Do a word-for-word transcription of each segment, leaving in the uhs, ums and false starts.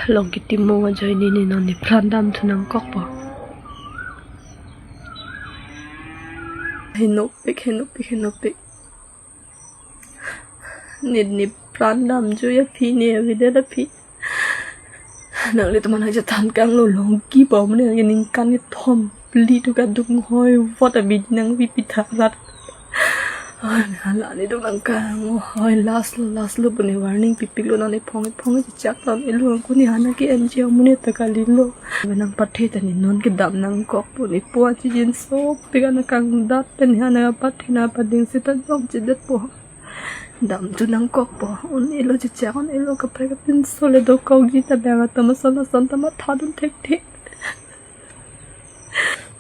Longki Timung ajoine ne non ne pran damthu nangkokpo. Henopik, henopik, henopik. Ne ne pran damjui aphi, ne avedet aphi. Nanglitum aphan nangchethan kanglo, Longki pu amonit ke ningkan kethom phli tu kadung hoi vot abidi nangpipi tha rat. Ai, hala ne do nangkang, oi, last lo, last lo pu ne warning pipiklo, non ephong ephong chechak non elo angko ne hana ke N G O amonit ta kalilo. Nangpathe ta ne non kedam nangkokpo, ne po achi jinso pik an kangdat pen ne hana pathe na pading seta jongchedetpo. Damthu nangkokpo, un-elo chechak, un-elo kaprek kapinso le dokokji ta bang atum ason ason ta mathadun thekthe.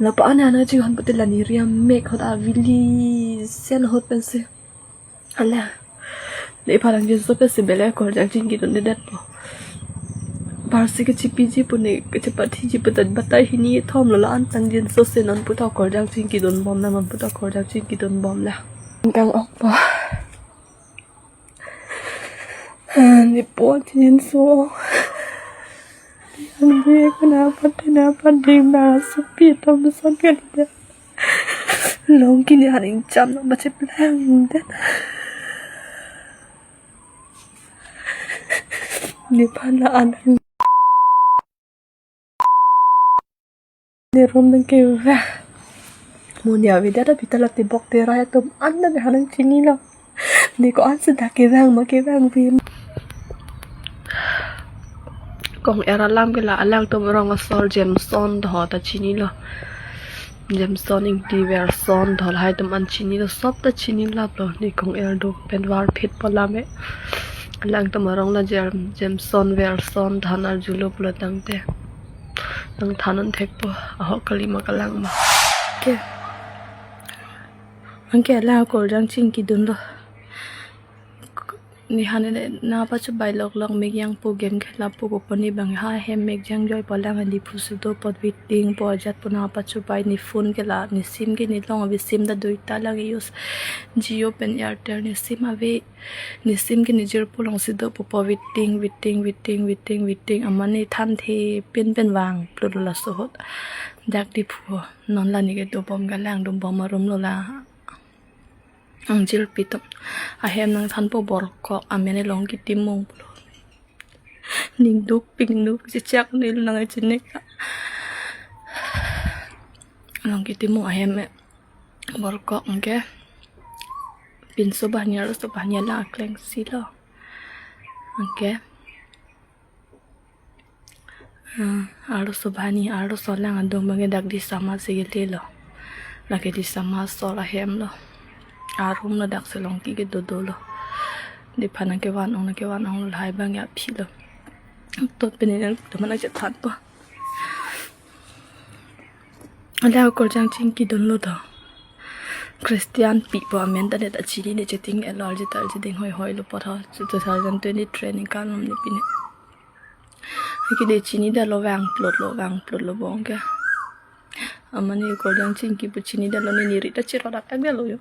Lapu-an ne hana chinghon pute la ne riam mek ahut avili sen ahut pensi. Ala. Nephan nangjinso pensi bele akorjang chingkidundedetpo. Parsi kechipiji pu ne kechepathiji pu ta batai hini thom lo, la-an ta nangjinso si non puta akorjang chingkidunbom, non puta akorjang chingkidunbom la. Kang-okpo. Ne po achi jinso. An bi kana pati na pati na supi tom son kan de. Longki ne haring cham na bache plang den. Nephan la-an. Ne rum nangkevang. Mo ne avedet aphi ta la tebok terai atum an ta ne hana nangchinilo. Ne ko-an si dak kevang ma kevang pen. Kong-er alam ke la alangtum arong asor Jameson tho ta chinilo. Jameson Ingti Verson tho lahai atum an chinilo, sop ta chini laplo. Ne kong-er do pen varphitpo lam e. Alangtum arong la Jam-, Jameson Verson than arjulo pulo tangte nangthan un thekpo, ahok kali ma kalang ma. Ke. Anke la akorjang chingkidunlo. Ne hana ne na pachubai loklok, mek jangpo, game khelapo, kopo ne bang ha hem mek jangjoi po, alang Diphu si dopo, waiting po, ajat po, na pachubai ne phone ke la, ne sim ke ne long ave, sim ta duita lang use, Jio pen Airtel ne sim ave. Ne sim ke ne jirpo along si dopo, waiting, waiting, waiting, waiting, waiting. Amat ne thanthe pen pen vangplutlo laso ahut. Dak Diphu non la ne kedobom, kalang dobom arum lo la. Angjirpi atum ahem nangthanpo, Borkok, amen Longki Timung pulo. Ning duk ping duk chechak nil nang chinek. Longki Timung ahem e. Borkok anke. Pinso banyak, arloso banyak la akleng si lo. Anke. Ah, arloso banyak, arloso alang adung abang ke dak Disama si kelelo. Lake Disama asor ahem lo. Arum lo dak si Longki ke dodolo. Nephan nangkevan-ong, nangkevan-ong lo, lahai abang ke aphi lo. Tot pen ne nangtum aphan nangchethanpo. Ala akorjang chingkidunlo tho. Christian pi pu amen ta ne ta chinine, cheting elo, arje ta arje ding hoi hoi lo po tho. Two thousand twenty-three ningkan lom ne pine. Anke ne chinidetlo, vangplutlo, vangplutlo bong ke. Amat ne akorjang chingki pu chinidetlo, ne neri ta cherot-ak-akdetlo jo.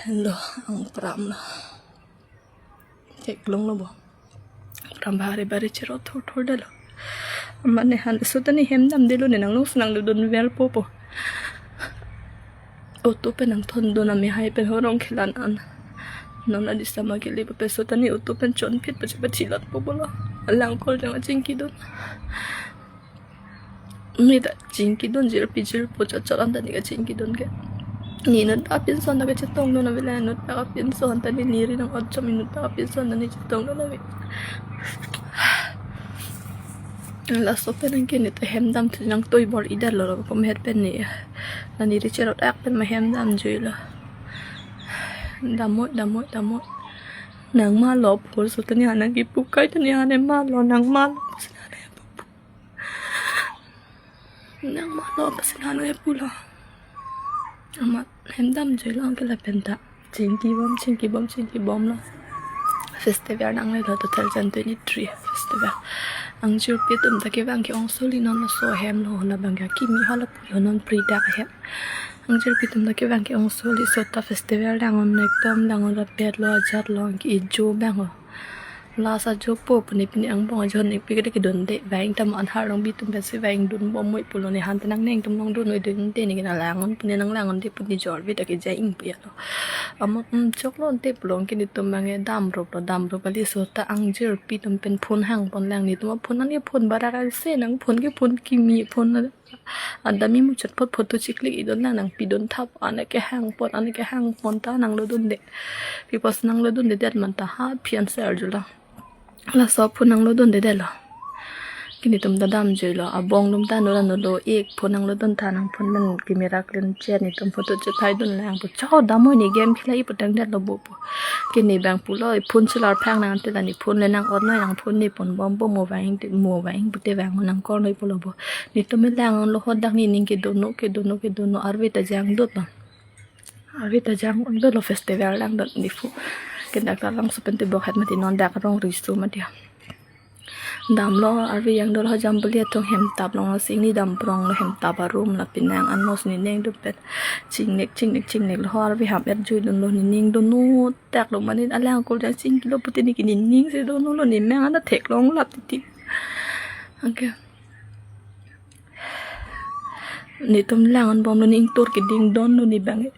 Lo, ang pramlo. Theklonglo bo. Pram bare bare cherot thor thordetlo. Amat ne han, laso ta ne hem damdetlo, ne nanglong si nangdodun verpo po. Auto pen nangthondun, amehai pen horong kelang an. Non la Disama kele pa peso ta ne auto pen chonphit pa chepathi lat po pulo. Alang akorjang chingkidun. Ne ta chingkidun, jirpi jirpo chot chot an ta ne kachingkidun ke. Ne inut apinso an ta kachetongdun ave, la inut apinso an ta ne neri nang-ot chom, inut apinso an ta ne chetongdun ave. Laso pen anke ne ta hem damthu nangtoi bor-idetlo, komat pen ne. La neri cherot-ak pen ma hem damjuilo. Damnoi, damnoi, damnoi. Nang malo pu laso ta ne hana kipu, kai ta ne hana malo, nang malo pusi hana kipu. Nang malo pusi hana kipulo. Amat hem damjuilo anke lapen ta chingkibom, chingkibom, chingkibomlo. Festival nanglelo, two thousand twenty-three festival. Angjirpi atum ta kevang ke-ong soli, non laso ahem lo, la abang ke akimi hala pulo, non pri dak ahem. Angjirpi atum ta kevang ke-ong soli, laso ta festival dang-un, ekdom dang-un rapetlo, ajatlo, anke ejo abang lo. Last ajo po puni pini angbong ajo ne pi kede kedunde. Vang tam an Harlongbi atum pensi vangdun bom moi pulo, ne han tenang neng atum longdun noi dunde, ne kena lang-un puni nang lang-unde puni jor vi ta ke jai ing pi alo. Ama, um, choklo ante pulo ke netum abang ke damrup lo, damrup kali so ta angjirpi atum pen phone hangpon lang, netum phone ani phone bara kan se nang phone ke phone kimi phone na. Adami muchot phot photo chiklik idon lang nangpidun thap, ane kehangpon, ane kehangpon ta nanglodunde. Pi pusi nanglodundedet ma ta ha phian se arjulo. Laso phone nanglodundedetlo. Ke netum ta damjuilo, abong atum ta nura nulo, ik phone nanglodun tha nang phone pen camera clean chet netum photo chethai dun lang pu. Cho damnoi ne game khela iputangdetlo bo pu. Ke ne abang pulo, phone chelar phang nang ante la ne phone le nang-ot noi, nang phone ne pon bom bo, mo vang te, mo vang pute vang nang kor noi pulo bo. Netum me lang-unlo ho dak nening kedono, kedono, kedono arve ta jangdutlo. Arve ta jangdutlo festival langdut Diphu. Ke dak ta langso pen te bokhet mati non dak rong riso mati. Damlo arve jangdutlo ho Jambili atum hemtap along si ingni dam pronglo hemtap arum la pinang anos nening atum pen. Chingnek, chingnek, chingnek lo ho arve ham-et juidunlo nening dono teklo mane alang Kurjang chingkilo pute ne ke nening si dono lo ne meng ana theklong lap titi. Okay. Netum lang-un bomlo ne ingtur keding donlo ne abang.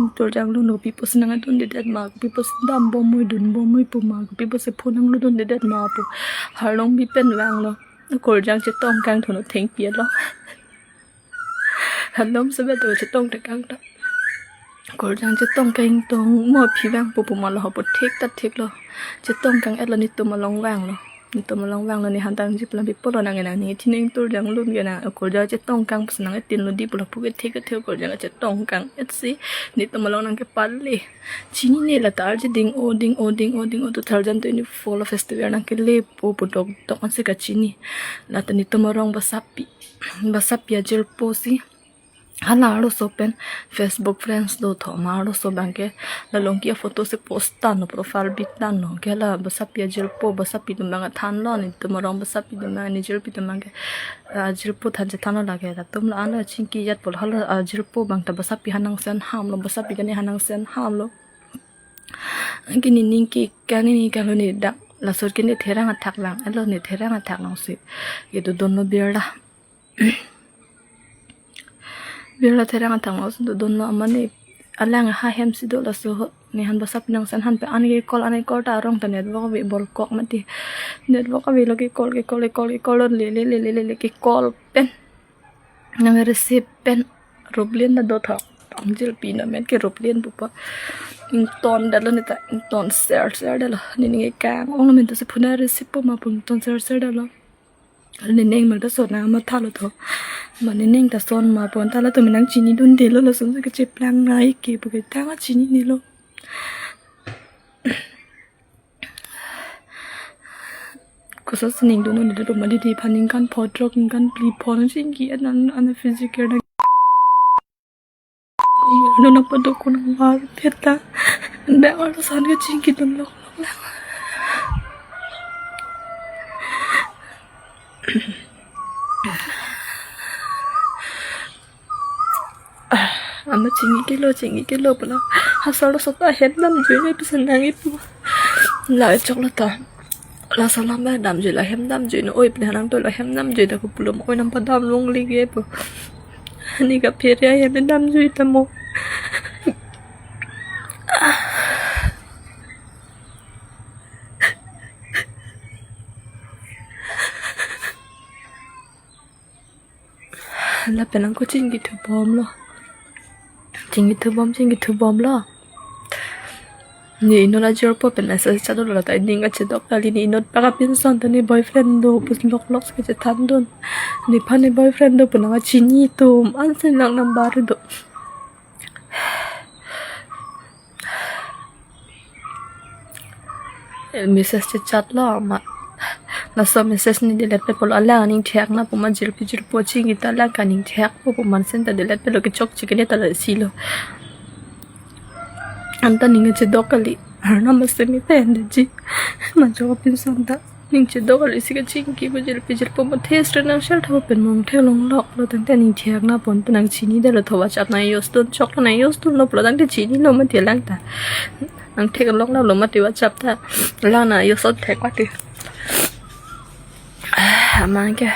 Ingtur janglo no pi pusi nangdundedet ma, pi pusi dam bom moi dun bom moi pu ma, pi pusi phone nanglodundedet ma pu. Harlongbi pen vanglo. Kurjang chetong kangthu no thengpi alo. Halom sebet to chetong te kangthu. Kurjang chetong kangtong mo phi vang pu pu ma lo ho pu thek ta theklo. Chetong kang-etlo netum along vanglo. Netum along vanglo ne han ta angjirpi alam pi pulo nang nang ne thi ne ingtur janglun ke nang Kurjang chetong kang pusi nang-etinlo di pulo pu ke thek ke thek Kurjang chetong kang-et si netum along nang kepale. Chinine la ta arje ding-o ding-o ding-o ding-o two thousand twenty-four lo festival nang kele po pu dokdok ansi kachini. La ta netum arong basapi. Basapi ajirpo si. Hala arloso pen Facebook friends do tho ma arloso abang ke la Longki aphoto si post tanglo profile pic tanglo ke la basapi ajirpo basapi atum abang thanlo netum arong basapi atum abang ne jirpi atum abang ke ajirpo than chethanlo lake latum la ana chingki jat pulo hala ajirpo abang ta basapi hanang sen hamlo basapi kane hanang sen hamlo. Anke nening ke kani ne kalo ne dak laso ke ne therang athak lang alo ne therang athak lang si. Itu dunlo birla. Birla therang athak lang si itu dunlo amane alang ha hem si do laso ho. Ne han basapi nang sen han pe an ke call an ke call ta arong ta network ave bol kok mati. Network avelo ke call ke call ke call ke call le le le le le le ke call pen. Nang receive pen Ruplin ta do thok. Angjirpi na men ke Ruplin pupa. Ingtondetlo ne ta ington ser ser detlo. Ne ning kang-ong lo men ta si phone receive po ma pu ington ser ser detlo. Ne ning ma ta son na mathalo tho. Ma ne ning ta son ma pon ta latum nang chinidundelo lason si kacheplang nai ke pu ke ta ma chininelo. Koso si ning dunlo ne do ma didi aphan ningkan pho throk ningkan phli pho nang chingki an an an physical na. Nona pa do kun mar peta. Dak arloso an kachingki dunlo. Ama chingkilo chingkilo pula. Hasar so ta hem damjui ne pisa nang ipu. La choklo ta. Laso alam damjui la hem damjui no oi pina nang to la hem damjui ta kupulo mo oi nang padam longle ke pu. Ani ka pheria hem damjui ta mo. Lapen nang ko chingkithu bomlo. Chingkithu bom, chingkithu bomlo. Ne inut ajirpo pen message chadolo ta ning kachedok kali ne inut bak apinson ta ne boyfriend do pu lok lok si kachethandun. Nephan ne boyfriend do pu nang kachini atum ansi nang number do. Message chechatlo ma. Laso message ne delete pe pulo alang aning thek na pu ma jirpi jirpo chingki ta alang kaning thek po pu man sen ta delete pelo kechok chikene ta la silo. Anta ning chedok kali. Arnam asemi pen de ji. Ma jo pinson ta. Ning chedok kali si kachingki pu jirpi jirpo ma thes re nang shel thapo pen mong the long lok lo tangte ning thek na pon pu nang chinidetlo tho WhatsApp nang use dun choklo nang use dunlo pulo tangte chinilo mati alang ta. Nang thek lok lo mati WhatsApp ta. Lang na yo sot thek mati. Aman ke.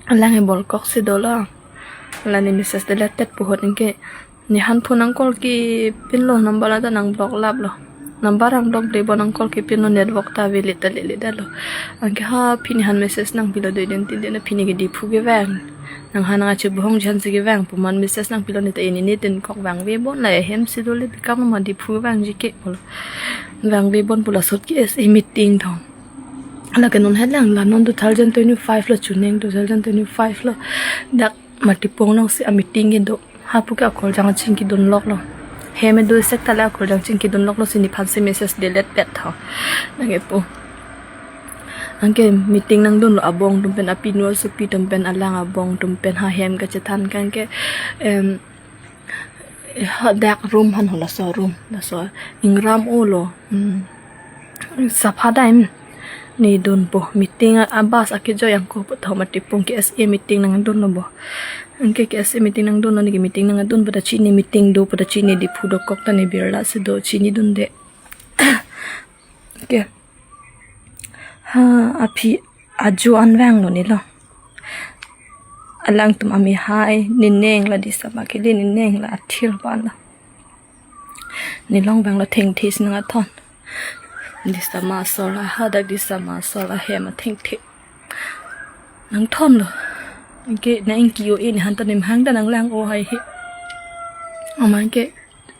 Lang e bolkok si dolo. La ne message delete tet puhot anke. Ne han phone nang call kepinlo, number la ta nang block lap lo. Number nang block de bo nang call kepinlo, network ta ave le ta le le ta lo. Anke ha pini han message nang pilo dui din tin din pini ke Diphu kevang. Nang han nang achu bohong jan si kevang pu amat message nang pilo ne ta ini ne tin kok vangve bon la hem si dole bikam ma Diphu vangji ke pulo. Vangve bon pu la sot ke S A meeting thong. Lake non helang la non two thousand twenty-five lo chuning two thousand twenty-five lo. Dak Matipung nong si a meeting ke do. Hapu ke akoljang chingki dun lok lo. Hem e do sek ta le akoljang chingki dun lok lo si nephan si message delete pet tho. Nang e pu. Anke meeting nang dun lo abong atum pen apinu asopi atum pen alang abong atum pen ha hem kachethan kang ke, em, ha dak room han ho laso room. Laso ingram o lo. Hmm. Sapha daim ne dunpo meeting a bus akejoi angko pu tho Matipung ke S A meeting nang dun lo bo. Anke ke S A meeting nang dun lo ne ke meeting nang dun pada chini meeting do pada chini Diphu dokok ta ne birla si do chini dunde. Ke. Ha aphi ajo an vanglo ne lo. Alangtum amei hai ne neng la disama kele ne neng la athir ban lo. Ne long vanglo thengthe si nang athon. Disama asor la ha dak disama asor la hem athengthe. Nang thon lo. Anke nang ingki o e ne han ta ne mahang ta nang lang o hai he. Aman ke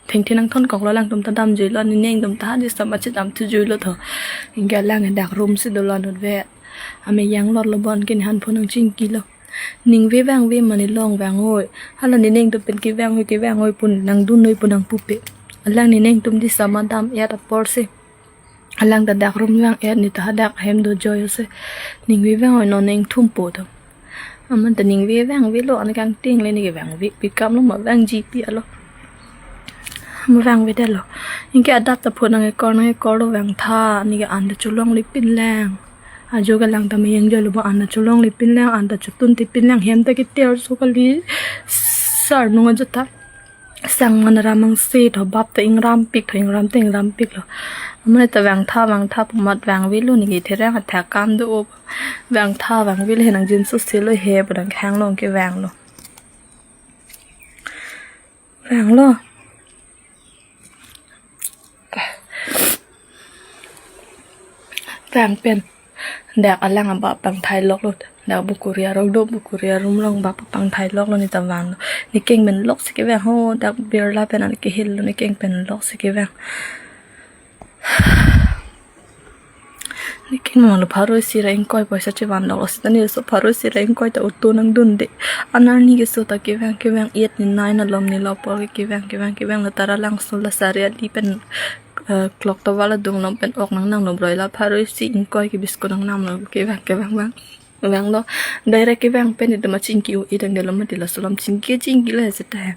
thengthe nang thon kok lo alangtum ta damjui lo ne neng atum ta ha disama chedam thu jui lo tho. Anke lang e dak room si dolo anut ve. Amei yang lot lo bon ke ne han phone nang chingki lo. Ning ve vangve ma ne long vang oi. Hala ne neng atum pen kevang oi kevang oi pu nang dun noi pu nang pupe. Alang ne neng atum disama dam et apor si. Alang ta dak room vang et ne ta ha dak hem do joi o si. Ning ve vang oi non neng thum po tho. Aman ta ning ve vangve lo an kangting le ne ke vangve bikam lo ma vangji pi alo. Ma vangve det lo. Anke adap ta phone nang ekor nang ekor lo vangtha ne ke an ta cholongle pinlang. Ajo ke lang ta meyang joi lo bo an ta cholongle pinlang an ta chotun te pinlang hem ta keter so kali sar nung ajo ta. Sang man ramang se tho bap ta ingram pik tho ingram ta ingram pik lo. Aman ta vangtha vangtha pu amat vangve lo ne ke therang athak kam do o. Vangtha vangve lo he nang jin so se lo he pu nang khang long ke vang lo. Vang lo. Vang pen. Dak alang abap pangthai lok lo. Dak bukuri arong do bukuri arum long bap pangthai lok lo ne ta vang lo. Ne keng pen lok si kevang ho dak birla pen an kehil lo ne keng pen lok si kevang. Ne keng ma lo pharo isi ra ingkoi poisa chevan lok lo sita ne so pharo isi ra ingkoi ta auto nang dunde. Anerni keso ta kevang kevang eight ne nine alom ne lo apor ke kevang kevang kevang la tara langso la sari ali pen, eh, clock tower adung along pen ok nang nang lo broi la pharo isi ingkoi ke biscuit nang nang lo kevang kevang vang. Vang lo direct kevang pen itum achingki o e dang de lo mati laso alam chingki chingki lo he seta he.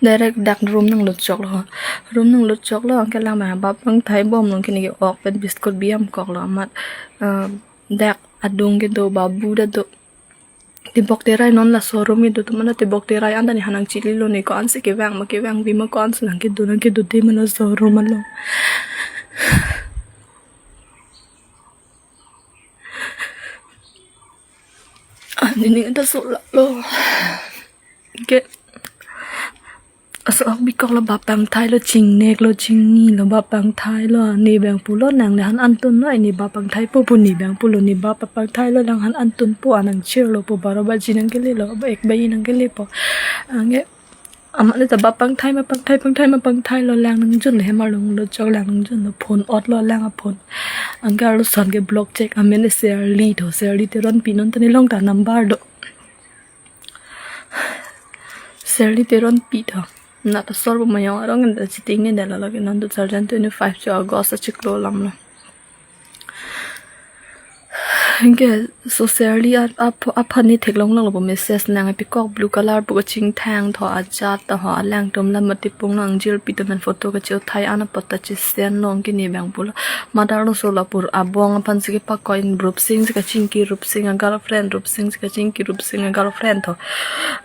Direct dak room nang lut chok lo. Room nang lut chok lo, anke lang ma bap pangthai bom long kini ke ok pen biscuit biam kok lo amat, eh, dak adung ke do babu ta do. Tebok terai non laso room ke do atum an ta tebok terai an ta ne han nang chili lo ne ko-an si kevang ma kevangve ma ko-an si nang kedo nang kedo de ma laso room along. Ani ne ta so la lo. Ke. Aso ok bikok lo bap pangthai lo chingnek lo chingni lo bap pangthai lo ne bang pulo nang le han antun lo ne bap pangthai po pu ne bang pulo ne bap pangthai lo lang han antun po anang chir lo po baro baji nang kele lo ba ek baji nang kele po. Anke amat le ta bap pangthai ma pangthai pangthai ma pangthai lo lang nang jun le hemar long lo chok lang nang jun lo phone ot lo lang a phone. Anke arloson ke block check amen le Serli tho Serli Teronpi non ta ne long ta number do. Serli Teronpi tho. Na ta sor bo mayong arong en ta chiting ne dala lagi non two thousand twenty-five cho August achiklo lam lo. Anke so Serli a, a, aphan ne theklong longlo bo message nang pikok blue color pu kachingthang tho ajat ta ho alangtum lam mati pung nang jirpi to men photo kache-o thai ana pata chesen long kini bang pulo. Mother lo so la pur abong aphan si kepakoi in Rupsing si kachingki Rupsing a girlfriend Rupsing si kachingki Rupsing a girlfriend tho.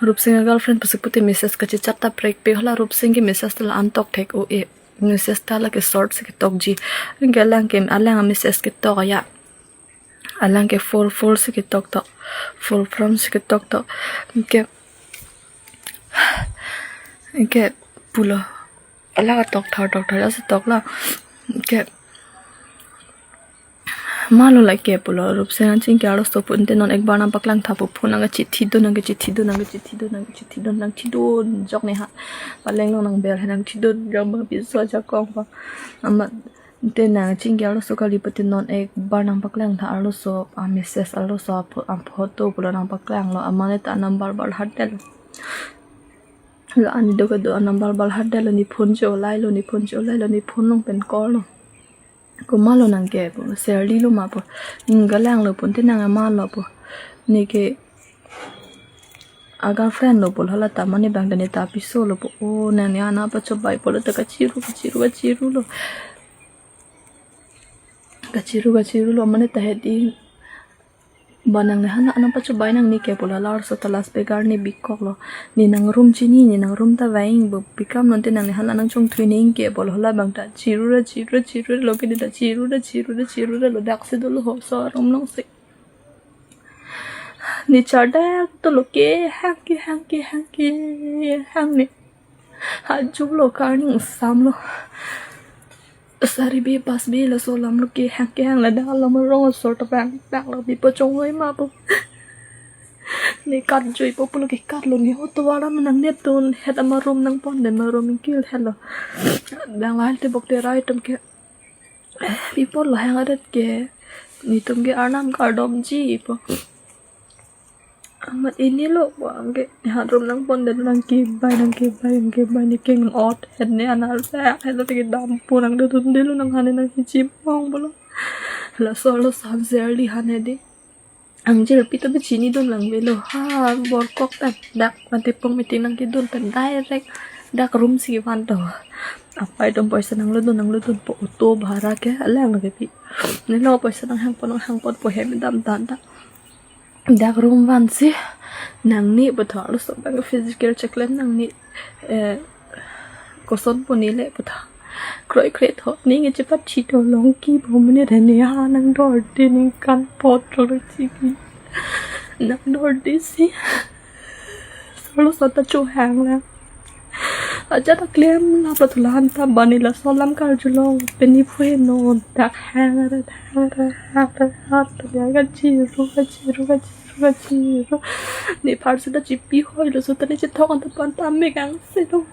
Rupsing a girlfriend pusi pute message kachechat ta prekpe hala Rupsing ke message ta la antok thek o e. Message ta la ke short si ketokji. Anke alang ke alang message ketok ya. Alang ke full full si ketok tok. Full from si ketok tok. Anke anke pulo. Alang tok thar tok thar la si tok la. Anke malo la ke pulo Rupsing nang chingki arloso pu ante non ekbar nang paklang tha pu phone nang kachithi do nang kachithi do nang kachithi do nang kachithi do nang thi do jok ne ha. Paleng long nang bel he nang thi do jok ba piso jakong pa. Amat ante nang chingki arloso kali pute non ekbar nang paklang tha arloso a message arloso a pho-, a photo pulo nang paklang lo amane ta number bar hat del. La ani do kado a number bar hat del lo ne phone cho lai lo ne phone cho lai lo ne phone long pen call lo. Ko malo nang ke pu Serli lo ma pu. Ning galang lo pu ante nang amalo pu. Ne ke a girlfriend lo pu hala ta mane bang ta ne ta piso lo pu. O nang ne ana pachobai pulo ta kachiru kachiru kachiru lo. Kachiru kachiru lo mane ta hedi. Ba nang ne hala nang pachobai nang ne ke pulo lar so ta last begar ne bikok lo. Ne nang room chini ne nang room ta vaing bo bikam non te nang ne hala nang chongthui ne ke pulo hala bang ta chiru ra chiru ra chiru ra lo ke ne ta chiru ra chiru ra chiru ra lo dak si dolo ho so room long si. Ne chardak to lo ke hang ke hang ke hang ke hang ne. Hajum lo karning sam lo. Sari be pas be laso lam lo ke hang ke hang ladak alam arong asor ta bang tak lo di pachong oi ma po. Ne kat joi po pulo ke kat lo ne ho to wala manang nep ton het ama room nang pon den ma room kil het lo. Dang lahai te bok te rai tum ke. Pi pon lo hang adet ke. Netum ke arnam kardom ji po. Amat ini lo bang ke harum nang pon den nang ke bai nang ke bai nang ke bai ne keng ot het ne anar sa het lo ke dam pu nang dun dilo nang hane nang hichim ong bolo. Laso lo san Serli hane de. Angjir pi to be chini dun lang velo ha bor kok ta dak mate pung meeting nang ke dun pen direct dak room si van to. Apai dom poisa nang lo dun nang lo dun po auto bhara ke alang lo ke pi. Ne lo poisa nang hang pon nang hang pon po hem dam dan ta. Dak room van si nang ne bethor lo so bang physical check lem nang ne, eh, koson po ne le bethor. Kroi kroi tho ne nge chepat chito long ki bo mene re ne ha nang dor de ningkan pot rong chiki. Nang dor de si. Solo so ta chu hang la. Aja ta klem la pa thulan ta bani laso lam karjulong pen ne phu no dak hang ra hang ra hang ra hang ra ya kachiru kachiru kachiru kachiru. Ne phar si ta chipi hoi lo so ta ne chethok an ta pan ta me kang se lo.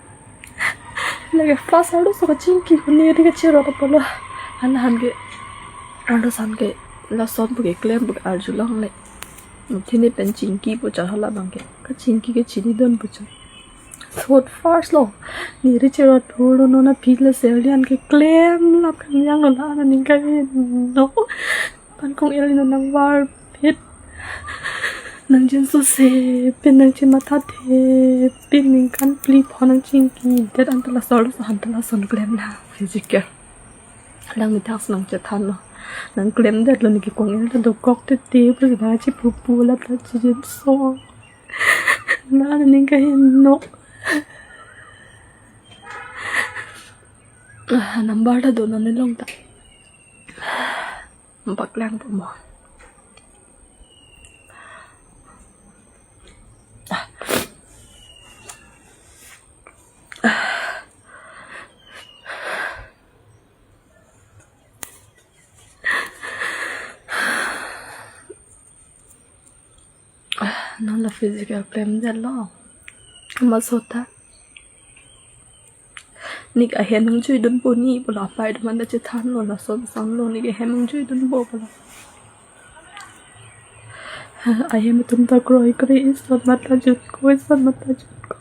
Lake first arloso kachingki ko ne ri kachiru ta polo. Hala han ke arloso han ke lason bu ke klem bu arjulong le. Thini pen chingki pu char hala bang ke. Kachingki ke chini dun pu char. Thot first lo. Ne ri chero thur lo non aphi la Serli an ke klem lap kan yang lo la na ning ka no. Pan kong el no nang var phit. Nang jin so se pin nang jin matha the pin ningkan phli pho nang chingki det an ta laso laso han ta lason klem la. Physical. Lang ne thak nang chethan lo. Nang klem det lo ne ke kong el ta dokok te te pu na chi pu pu la ta chi jin so. Na ning ka hin no. Ah, number ta do non ne long ta. Paklang po mo. Non la physical klem det lo. Ama sota. Ne ke ahem nang jui dun po ne pulo apai dun man ta chethan lo lason san lo ne ke ahem nang jui dun po pulo. Ahem atum ta kroi kroi ison mata jut ko ison mata jut ko.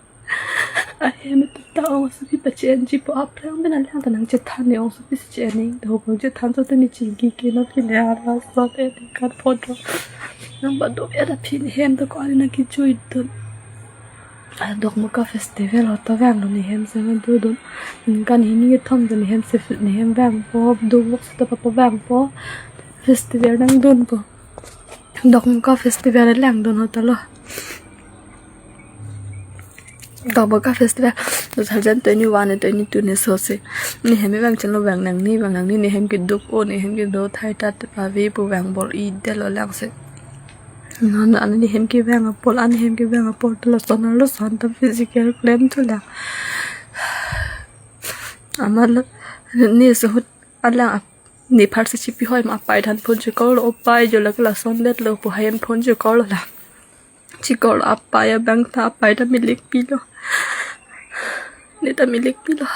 Ahem atum Ongsopi pache-enji pu aphrang pen alang ta nangchethan ne, ongsopi si che-en ning do, nangchethan so te ne chingki ke non ke ne arlo so te ne kan photo. Nang ba do era phi ne hem to ko ani nangkijui dun. Ah, Dokmoka festival ho to vanglo ne hem si nang do dun. Ningkan hini kethom dun ne hem si ne hem vangpo, do vok si to papo vangpo. Festival nangdunpo. Dokmoka festival langdun ho ta lo. Dokmoka festival two thousand twenty-one ne twenty-two ne so si. Ne hem vang chenlo, vang nangne, vang nangne, ne hem keduk o, ne hem kedo thai ta te pave pu vang bor-i detlo lang si. Non an ne hem kevang apor, an ne hem kevang apor ta lason arloson ta physical klem thu lang. Amat lo ne suhut alang ap-, ne phar si chipi hoi ma apai than phone chikor lo, apai jo lake lason detlo pu hayan phone chikor lo la. Chikor lo apai abang ta, apai ta milik pilo. Ne ta milik pilo.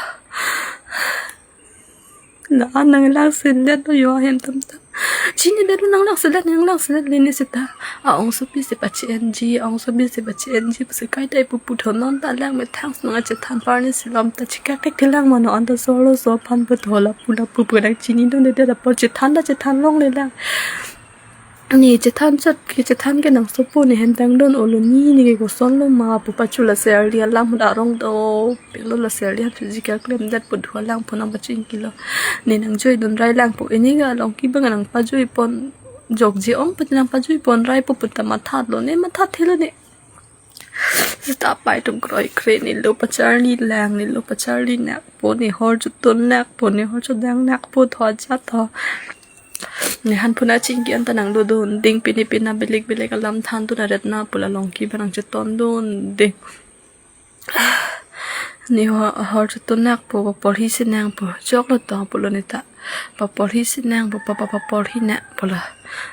La an nang lang selet lo yo hem tam ta. Chini det lo nang lang selet, nang lang selet le ne seta. A ongsopi si pache-enji, ongsopi si pache-enji pusi kai ta ipu pu tho, non ta lang methang nangchethan par ne si lam ta chikak tek te lang mano, an ta solo so aphan pu tho lapu lapu pu nang chini dun det apor chethan ta chethan longle lang. Ne chethan chot ke chethan ke nang sopo ne hem tang dun olo ni ne ke koson lo ma pu pachu la serli alam da rong do pelo la serli aphi physical klem det pu dua lang pu nang pachingki lo. Ne nangjui dun rai lang pu, ini ga along kibang nang pajui pon jokji ong pu nang pajui pon rai pu pu ta mathat lo ne, mathat thelo ne. Seta apai atum kroikre ne lo pacharli lang, ne lo pacharli nakpo, ne hor chotun nakpo, ne hor chodang nakpo tho ajat tho. Ne han phuna chingki an ta nang do dun ding, pini pina belik belik alam than dun aret na pu la along kibang nang cheton dun ding. Ne ho-, hor chotun nakpo, paporhi si nangpo, choklo to pulo ne ta. Paporhi si nangpo, pa, pa, paporhi nangpo la.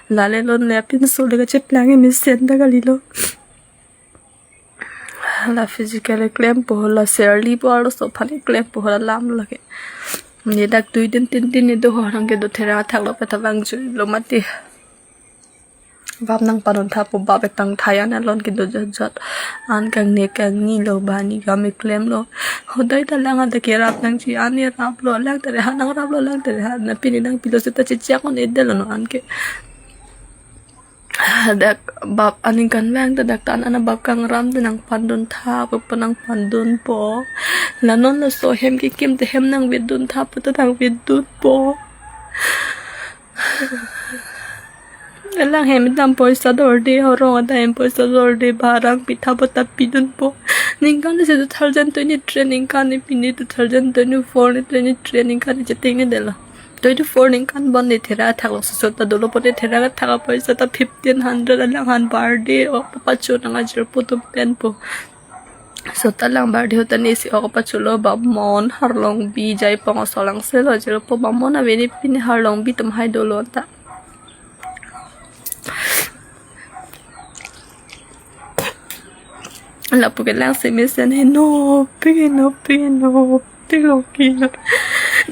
Lale lon le apinso le kacheplang e mesen ta kalilo. La physically klempo, la serli po arloso aphan klempo, la lam lake. Ne dak dui din tin din ne do ho nang kedo thera thak lo peta vangju lo mati. Bap nang padon tha pu bap etang thayan alon kedo jot jot. An kang ne kang ni lo ba ne gam klem lo. Hodai ta lang ada ke rap nangji, an ne rap lo, lang tere ha nang rap lo, lang tere ha na pini nang pilo seta chechak on edel lo no an ke. Dak bap aning kan vang ta dak ta an ana bap kangram te nang pandun tha pu pu nang pandunpo. La non laso hem kekim te hem nang vedun tha pu ta nang vedunpo. Alang hem dam poisa dorde, horong ada hem poisa dorde, barang pitha pu ta pidunpo. Ningkan si two thousand twenty-three ningkan ne pini two thousand twenty-four ne twenty-three ningkan ne cheting ne detlo. Twenty-four ningkan bon ne thera thak lo, so ta dolo pon ne thera thak a poisa ta fifteen hundred alang han birthday o papacho nang ajirpo atum penpo. So ta lang birthday ho ta ne si ok pacho lo, bamon harlong bi jai pong asolang se lo ajirpo, bamon ave ne pini harlong bi atum hai dolo ta. Lapu ke lang si mesen he no pi no pi no pi lo ki no.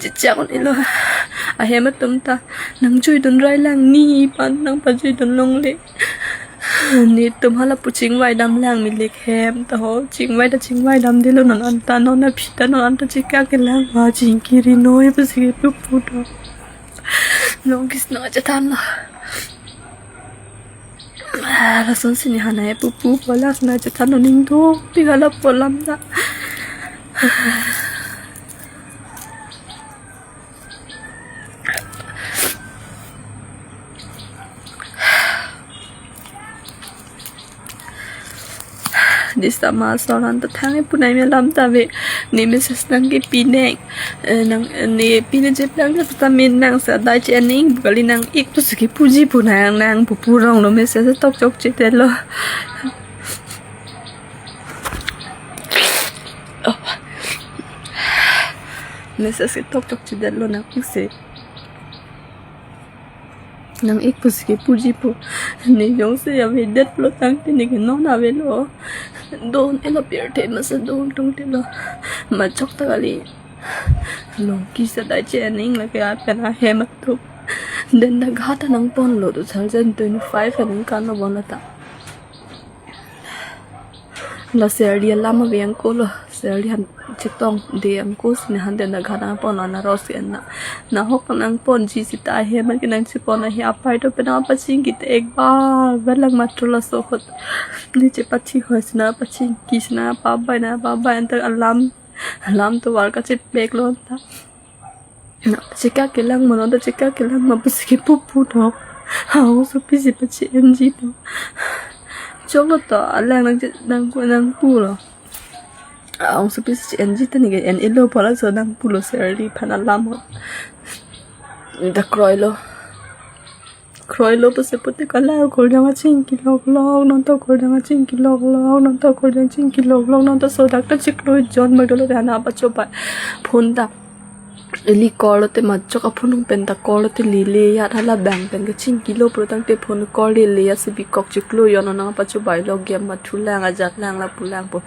Chichak on ilo. Ahem atum ta nangjui dun rai lang, ne pan nang pajui dun longle. Netum hala pu chingvai dam lang milik hem ta ho. Chingvai ta chingvai dam dilo, non anta non aphi ta non anta chikak ke lang ma chingkiri noi pusi ke pu pu do. Longkis nangchethan lo. Ah, lason si ne hanai pupu pola sina chethan lo ning do, tingala polam da. Disa ma soran ta thang e punai me lam ta ve. Ne message nang ke pine. Eh, nang, eh, ne pine jep lang ta ta min nang sa dai che ning kali nang ik pusi ke puji punai nang pu purong lo message tok chok che te lo. Oh. Message tok chok che te lo nang ik se. Nang ik pusi ke puji po. Ne jongsi avedet lo tangte ne ke non avelo. Don elo pirthe masa don tungte lo. Machok ta kali. Longkis ta dai che ning lake apen ahem atum. Den dak ha ta nang pon lo two thousand twenty-five aningkan lo bon ta. La serli alam ave angko lo. Sir, lihan chetong de angko si ne han den na gha nangpon na ros ke na. Na hok nangponji sita he man ke nangchepon ahi apai to pen apachingki te ek bar bar lang matro laso ahut. Ne chepathi hoi si na pachingki si na pabai na pabai anta alarm, alarm tovar kachepek lo anta. Na chekak kelang mano ta chekak kelang ma pusi ke pupu to. Ahong sopisi pachi-enji to. Choklo to alang nang nang nangpulo. Ahong sopisi chi-enji ta ne ke en-elo pu laso nangpulo sir, liphan alarm ho. Da kroilo. Kroilo pusi pute kala akorjang achingki loklok, non to akorjang achingki loklok, non to akorjang chingki loklok, non to sodak ta chiklo jon magdolo de hana pachobai. Phone ta ili call te majok aphone pen ta call te lele ya hala bang pen kachingkilo pulotangte phone call lele ya si bikok chiklo jon nang pachobai lo game mathulang ajatlang lapulang po.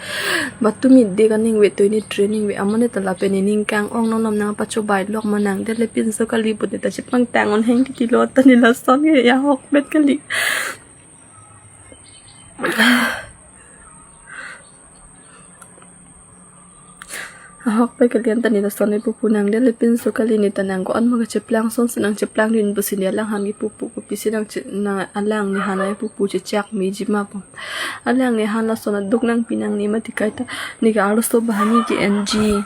Batumi de kaning ve to ini training ve amane ta lapen ining kang-ong non nom nang pachobai lok manang de le pinso kali pute ta chepangtang on heng titi lo ta ne lason ke ya hokpet kali. Ahokpet kali anta ne lason ne pupu nang de le pinso kali ne ta nang ko-an ma kacheplang son si nangcheplang dun pusi ne alang han ke pupu kopisi nang che-, nang alang ne han ai pupu chechak meji ma po. Alang ne han lason aduk nangpi nang ne mati kaita ne ke arloso banghini ke-enji.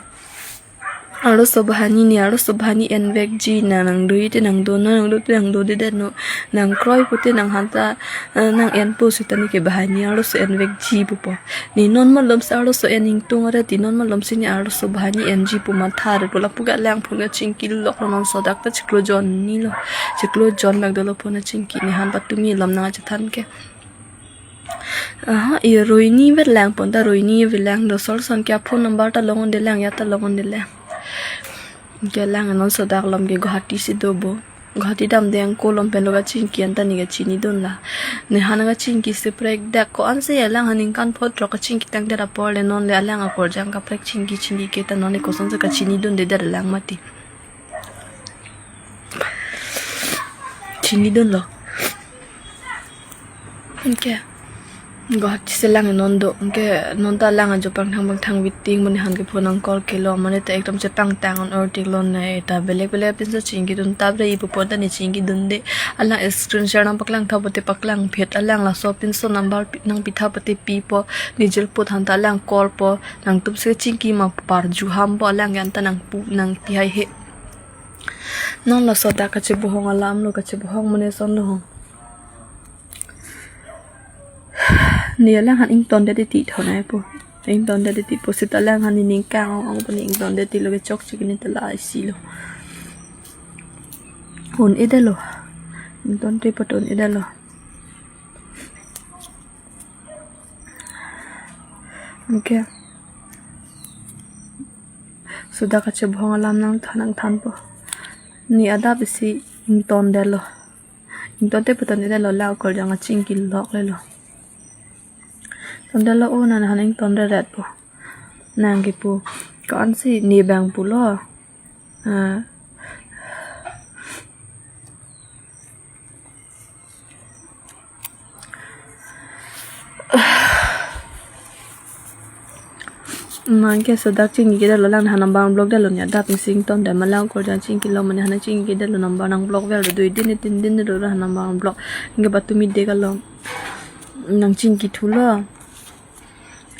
Arloso banghini ne arloso banghini envekji na nang do ite nang do no nang do te nang do de det no nang kroi pute nang han ta, eh, nang en pusi ta ne ke banghini arloso envekji pupo. Ne non malom si arloso en ingtung arat ti non malom si ne arloso banghini enji pu matha re pu lapu ke alang phone kachingki lok lo non sodak ta chiklo jon ni lo. Chiklo jon magdolo phone kachingki ne han patumi lom nang achethan ke. Aha, i Roini velang pon ta Roini velang do sol son ke phone number ta long-un de lang ya ta long-un de lang. Ke lang non sodak lom ke Guwahati si do bo. Guwahati dam de angko lom pen lo kachingki anta ne kachini dun la. Ne han kachingki si prek dak ko-an si alang han ningkan phongo throk kachingki tang der apor le non le alang akorjang kaprek chingki chingki ke ta non le koson si kachini dun de der lang mati. Chini dun lo. Anke Guwahati si lang non do. Anke non ta lang ajo pangthang pangthang waiting mo ne han ke phone nang call ke lo mane ta ekdom chepangtang on or tik lo ne ta belek belek pinso chingki dun ta bre ipu pon ta ne chingki dun de. Alang screen share nang paklang tha pute paklang phet alang laso pinso number pi-, nangpi tha pute pipo ne jil put han ta alang call po nangtum si chingki ma parju ham po alang yan ta nangpu nangpi hai he. Non laso dak kachebohong alam lo kachebohong mane son lo hong. Ne alang han ington det ti thon ai po. Ington det ti po sita alang han ne ning kang-ong ong po ne ington det ti lo ke chokche ke ne ta la isi lo. Un-e det lo. Ington te po un-e det lo. Anke. Sodak kachebohong alam nangthan nangthan po. Ne adap isi ington det lo. Ington te puton det lo la akorjang achingki lok le lo. Ton det lo o nang han ington det ret po. Nang kipu. Ko-an si ne bang pulo. Ah. Nang ke sodak chingki det lo lang han nang bang block det lo ne adap isi ington det ma lang akorjang chingki lo mane han chingki det lo number nang block vel do dui din tin din do han nang bang block. Anke patumi dek along nang chingki thulo.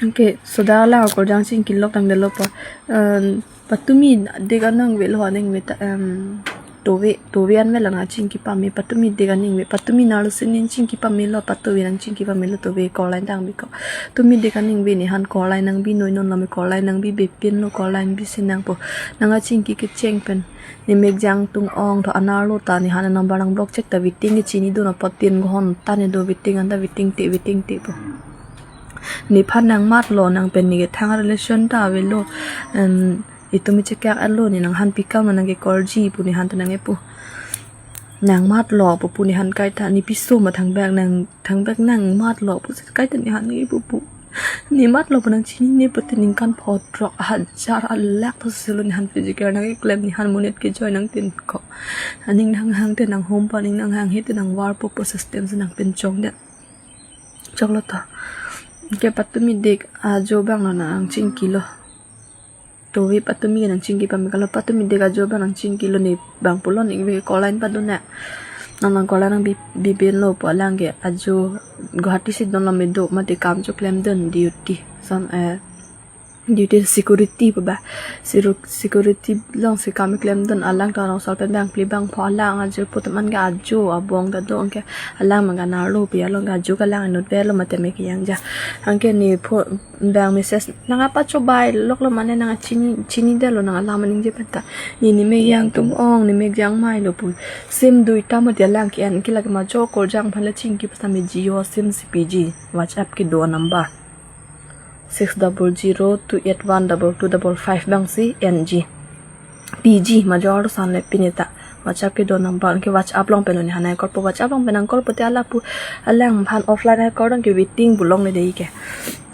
Anke sodak lang akorjang chingki lok tang det lo pa. Em, patumi dek anang ve lo aning ve ta, em, tove, tove an ve lang nang chingki pame, patumi dek aning ve, patumi nalo sinin chingki pame lo, patove nang chingki pame lo, tove call line tang bikok. Tumi dek aning ve ne han call line nang bi noi non lo me call line nang bi bepin lo call line bi si nang po. Nang achingki kecheng pen. Ne mek jang tung ong tho anar lo ta ne han number nang block chek ta waiting ke chini dun apot tin ghonta ne do waiting anta waiting te waiting te po. Nephan nang mat lo nang pen ne kethang relation ta ave lo. Em, itum chekak alo ne nang han pikam nang ke call ji pu ne han ta nang epu. Nang mat lo pu pu ne han kaita ne piso ma thangbak nang thangbak nang mat lo pu si kaita ne han nang epu pu. Ne mat lo pu nang chinine pute ningkan pho throk hajar alak pu si lo ne han physical nang keklem ne han monit kejoi nang tin ko. Aning nang hang te nang hom pa ning nang hang he te nang var po po system si nang pen chong det. Choklo to. Anke patumi dek ajo bang lo nang chingki lo. Tovi patumi nangchingki pame kalo, patumi dek ajo abang nangchingkilo, ne abang pulo, ne ingve call line padun na. Nang nang call line nangbi, bibin lo pu alang ke ajo Guwahati si don lo, me do mati kam choklemdun, duty. Some, eh, duty security pu ba. Siru-, security alongsi kam klemdun, alang ta rong sol pen bangphli bangpho, alang ajo putum an ke ajo abong ta do, anke alang mangga narlo pi along ke ajo ke alang inut velo mati me kejang ja. Anke ne pho bang message nang apa chobai loklo mane nang chini, chinidetlo nang alam aningje penta. Ne ne me yang tum ong, ne me jang mai lo pu. Sim duita mati alang ke-en ke lake ma jo call jang aphan le chingki pasa me Jio sim si piji. WhatsApp kedo number six double zero two eight one double two double five abang si en ji. Piji ma jo arlo san le pini ta. WhatsApp kedo number ke WhatsApp along pen ne hanai call po, WhatsApp along pen nang call pote ala pu alang aphan offline ai call dong ke waiting pu longle dei ke.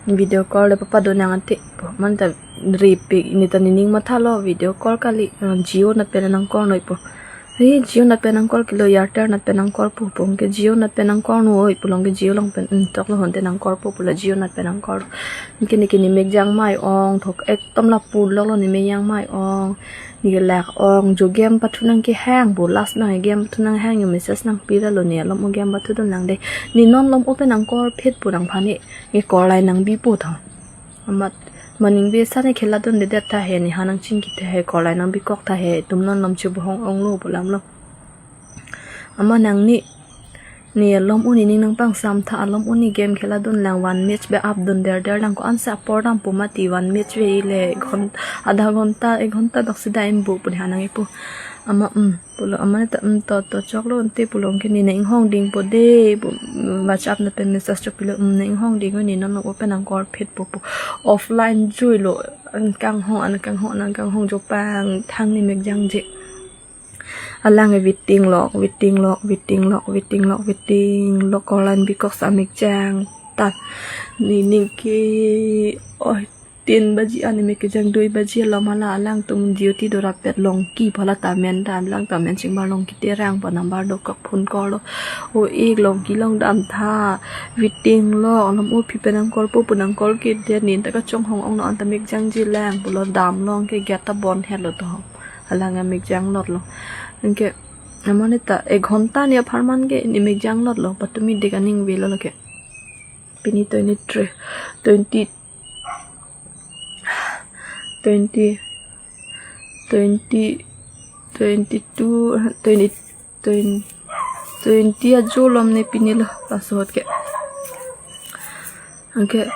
Video call le papa do nang ante pu. Mane ta repi ne ta nening mathalo video call kali, eh, Jio nat pen nang call noi pu. Hei, Jio nat pen nang call kilo, Airtel nat pen nang call po pu, anke Jio nat pen nang call noi pu along ke Jio along pen, hmm, choklo honte nang call po pulo, Jio nat pen nang call. Anke ne ke ne me jang mai ong, thok ekdom lapu loklo, ne me jang mai ong. Ne ke lak ong, jo game pathu nang kehang pu, last abang game pathu nang hang, jo message nangpi ra lo, ne alom o game pathudun lang dei. Ne non lom o pen nang call phit pu nangphan ne, ne call line nangbi po tho. Amat maning be sa ne khela dundedet ta he, ne ha nangchingki ta he, call line nangbikok ta he, tum non lom chibohong onglo pu alam lo. Amat nang ne, ne alom o ne ning nangpangsam tha, alom o ne game khela dun lang, one match be up dunderder lang, ko-an si apor dam pu mati, one match ve le ghon-, adha ghonta, ek ghonta bak si dam pu pu ne ha nangkipu. Amat, hmm. Pulo, amat ne ta, hmm, to, to choklo ante pulo, anke ne nang inghong ding po dei pu, hmm, WhatsApp nat pen message chopilo, hmm, nang inghong ding, ne non o pen nang call phit po pu. Offline juilo, an kanghong, an kanghong, an kanghong jo pangthang ne me jangje. Alang ke waiting lok, waiting lok, waiting lok, waiting lok, waiting lok, call line bikok sa me jang ta. Ne ning ke, oi, tin baji an ne me kejang, dui baji alom hala alangtum duty do rapet, longki pu hala ta men ta, alangtum men chingbar longki terang pu number dokok, phone call lo. O ik longki long dam tha, waiting lo, alom o phi pen nang call po pu nang call kedet, ne ta kachonghong ong non ta me jangje lang pulo, dam long ke gate ta bon helo to. Alang a me janglotlo. Anke amat ne ta ek ghonta ne apharman ke ne me janglotlo, patumi dek aning velo lake. Pini twenty-three, twenty, twenty, twenty, twenty-two, twenty, twenty, twenty ajo lom ne pini lo, laso ahut ke. Anke,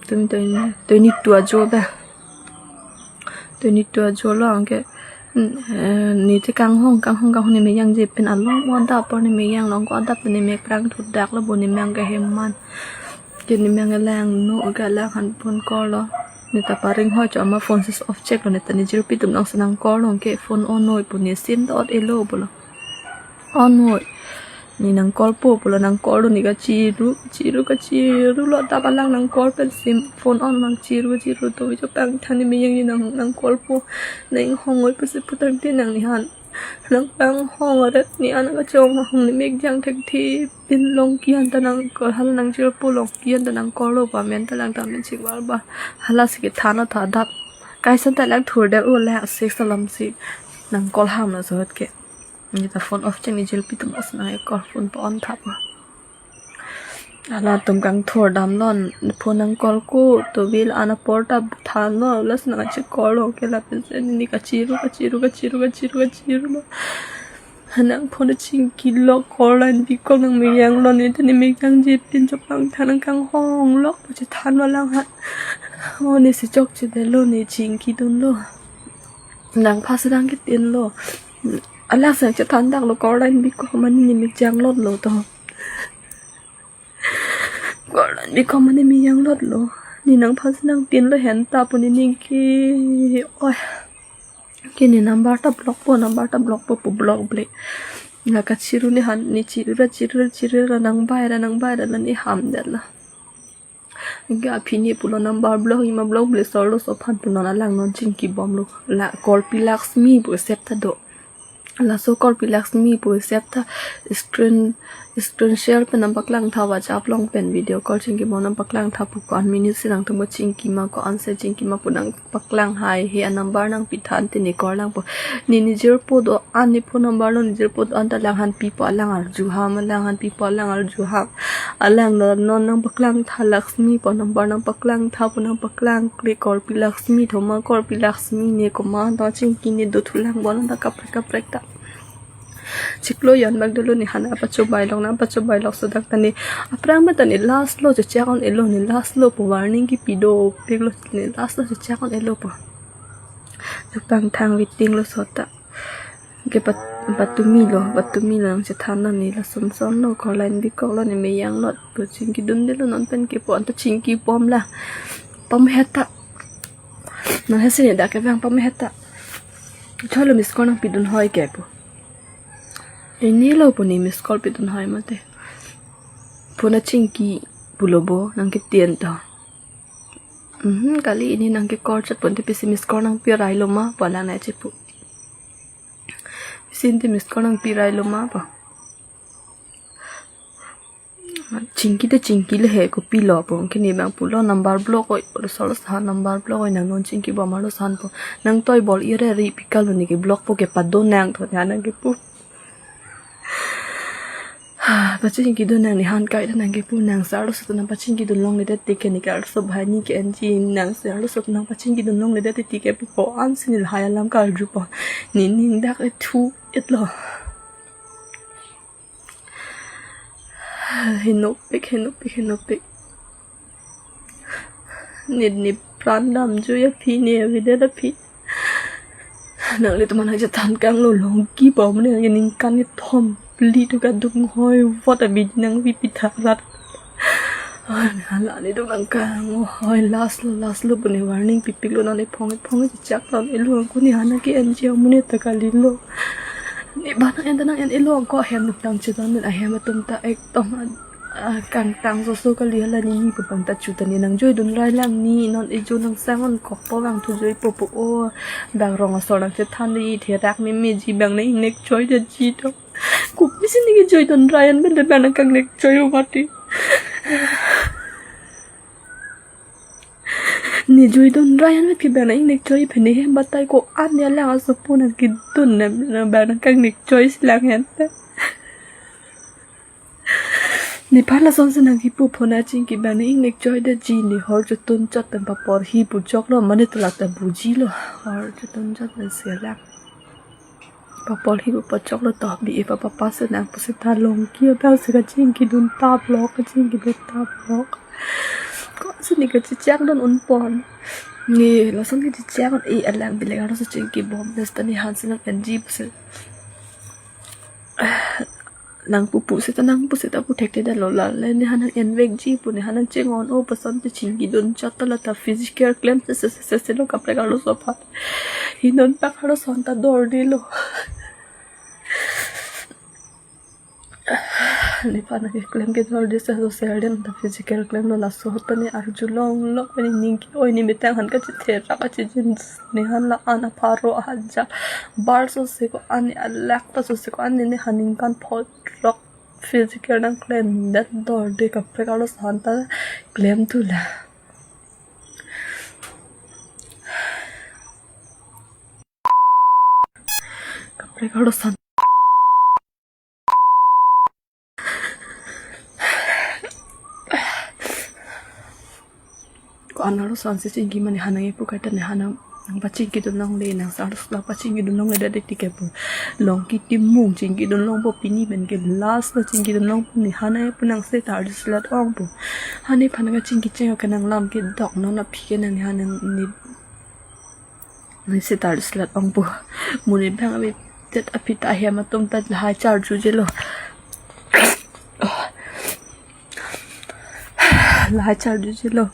twenty, twenty, twenty-two ajo ta. Twenty-two ajo lo, anke, mm, eh, ne te kanghong, kanghong, kanghong ne me jangje pen, alom o adap apor ne me jang long, ko adap ne me prang thudak lo bo, ne me ang kehem man. Ke ne me ang lang no, ke lang han phone call lo. Ne ta paring ho cho, amat phone switch off chek lo, ne ta ne jirpi atum nang si nang call lo, ke phone on noi pu, ne sim ta ot-e lo pulo. On noi. Ne nang call po pulo, nang call lo, ne kachiru, kachiru, kachiru lo, adap alang nang call pen sim phone on nang chiru, chiru to, jo pangthang ne me jangje, nang, nang call po, nang inghong noi pusi pu tangte nang ne han nang kanghong aret ne an kachonghong, ne me jang thekthe pen longki an ta nang call, hala nang chirpo, longki an ta nang call lo pu, men ta lang ta men chingbar ba. Hala si kethan lo ta adap. Kaisa ta lang thurdet o, lang six alam si nang call ham laso ahut ke. Ne ta phone off chek, ne jirpi atum as nang call, phone pa on tha pu. Halatum kangthur damlo, phone nang call ko, to bil an apor ta thanlo, lasi nang checall lo, ke lapen si ne kachiru, kachiru, kachiru, kachiru, kachiru lo. Nang phone chingki lo, call line bikok, nang me jang lo, ne ta ne me jangje pen jo pangthang nang kanghong lo, pu chethan lo lang ha. O ne si chokchedetlo, ne chingki dunlo. Nang pha si nang kitin lo. Alang si nang chethan dak lo, call line bikok mane ne me janglotlo to. Call line bikok mane me janglotlo. Ne nang pha si nang tin lo, hen ta pu ne ning ke. Oi. Ke ne number ta block po, number ta block po pu block ble. La kachiru ne han, ne chiru ra, chiru ra, chiru ra, nang bai ra, nang bai ra, la ne hamdet la. Anke aphi ne pulo number block, ima block ble, solo so aphan pu non alang non chingki bomlo. La call pi Laxmi pu sep ta do. Laso Korpi Laxmi pu sep ta screen, screen share pen nangpaklang tha, WhatsApp along pen video call chingki mo nangpaklang tha pu, ko-an minute si nangtum chingki ma, ko-an se chingki ma pu nangpaklang hai he, a number nangpi tha ante ne call lang po. Ne nijirpo do-an, ne phone number lo nijirpo do-an ta lang han pipo, alang arju ham, alang han pipo, alang arju ham. Alang lo non nangpaklang tha, Laxmi pu number nangpaklang tha pu nangpaklang kle, Korpi Laxmi thoma, Korpi Laxmi ne komat ta chingki ne do thu lang bo lang ta kaprek kaprek ta. Chiklo jan bak dolo ne han apachobai lok, nangpachobai lok so dak ta ne aphrang ma ta ne last lo, chechak un-elo ne last lo pu warning kipi dopik lo, ne last lo chechak un-elo pu. Duk tang thang waiting lo so ta. Ke pat-, patumi lo, patumi lo nangchethan na ne, lason son lo, ko line bikok lo ne, meyang lo pu chingki dun delo non pen ke pu, anta chingki pom la. Pom heta. Nang hesi ne dak ke bang pom heta. Cholo miss call nangpi dun hoi ke pu. Ini lo pu ne miss call pi dun hoi mate. Phone chingki pulo bo nangketien to. Mhm, kali ini nangke call chat pon te pisi miss call nangpi rai lo ma pu alang ne chepu. Pisi ante miss call nangpi rai lo ma pu. Chingki te chingki le he, kopi lo pu. Kini bang pulo number block oi, solo sa number block oi, nang non chingki bom arlo san pu. Nang toi bol ire ri pikal lo ne ke block po ke pado nang tho ne nangkepu. Pachingki dun nang ne han kai ta nangkepu, nang sa arloso ta nangpachingki dun longledet ti ke ne ke arloso bahai ne ke N G, nang sa arloso ta nangpachingki dun longledet ti ke pu, ko-an si ne lahai alam karju po. Ne ning dak e thu et lo. Henopik, henopik, henopik. Ne, ne pran damjui aphi, ne avedet aphi. Nanglitum aphan nangchethan kanglo, Longki pu amonit ke ningkan kethom phli tu kadung hoi vot abidi nangpipi tha rat. Hala ne duk nang kang hoi, last lo, last lo pu ne warning pipik lo, non ephong ephong chechak non elo, ko ne han ke N G amonit ta kali lo. Ne ba nang en ta nang en elo, ko ahem nuk tang chetan den ahem atum ta ekdom a, kangtang soso kali, hala ne ne pu bang ta chu ta ne nangjui dun rai lang, ne non ejo nang sang un kok po bang thu jui po pu o. Dak rong asor nangchethan de, therak memeji bang ne ingnek choi de ji to. Kopi si ne kejui dun rai an pen de bang nang kangnek choi o mati. Ne jui dun rai an pen ke bang nang ingnek choi, phe ne hem batai ko-an ne alang asopo nangkedun ne, ne bang nang kangnek choi si lang hen ta. Nephan lason si nangkipu, phone achingki bang ne ingnek choi de ji, ne hor chotun chot pen papor hi pu choklo, mane tala ta buji lo, hor chotun chot pen selang. Papor hi pu pachoklo to, bi e pa papa si nang pusi ta Longki abang si kachingki dun tap lo, kachingki dun tap lo. Ko si ne kachechak dun un pon. Ne lason kachechak un e alang bilek arloso chingki bom, ne seta ne han si nang N G pusi. Nang pupu seta, nang pu seta pu thekthedet lo, la le ne han nang envekji pu, ne han nang chengon o pu ason te chingki dun chot ta, la ta physical klem se se se se se lo kaprek arloso aphan. Hinon pak arloso an ta dorde lo. Nephan ke klem ke dorde se, so ser den ta physical klem lo, laso ta ne arjulong lok pen ning ke-oi, ne metang han kachetherak kachejin ne han la an apharo ahajar bar so se ko-an, alakh ta so se ko-an ne, ne han ningkan phongrok physical nangklemdet dorde, kaprek arloso an ta klem thu la. Kaprek arloso an. Ko-an arloso an si chingki mane han nang ipu kaita, ne han nang, nangpachingki dun longle, nang sa arloso la pachingki dun longledet ti ke pu. Longki Timung chingki dun long po, pini pen ke last lo chingki dun long po, ne han nang ipu, nang seta arloso lat ong po. Hanephan kachingki cheng ke nang lam kedok non aphi ke nang ne han nang ne. Nang seta arloso lat ong po. Mo ne bang avedet aphi ta ahem atum ta lahai charjuje lo. Lahai charjuje lo.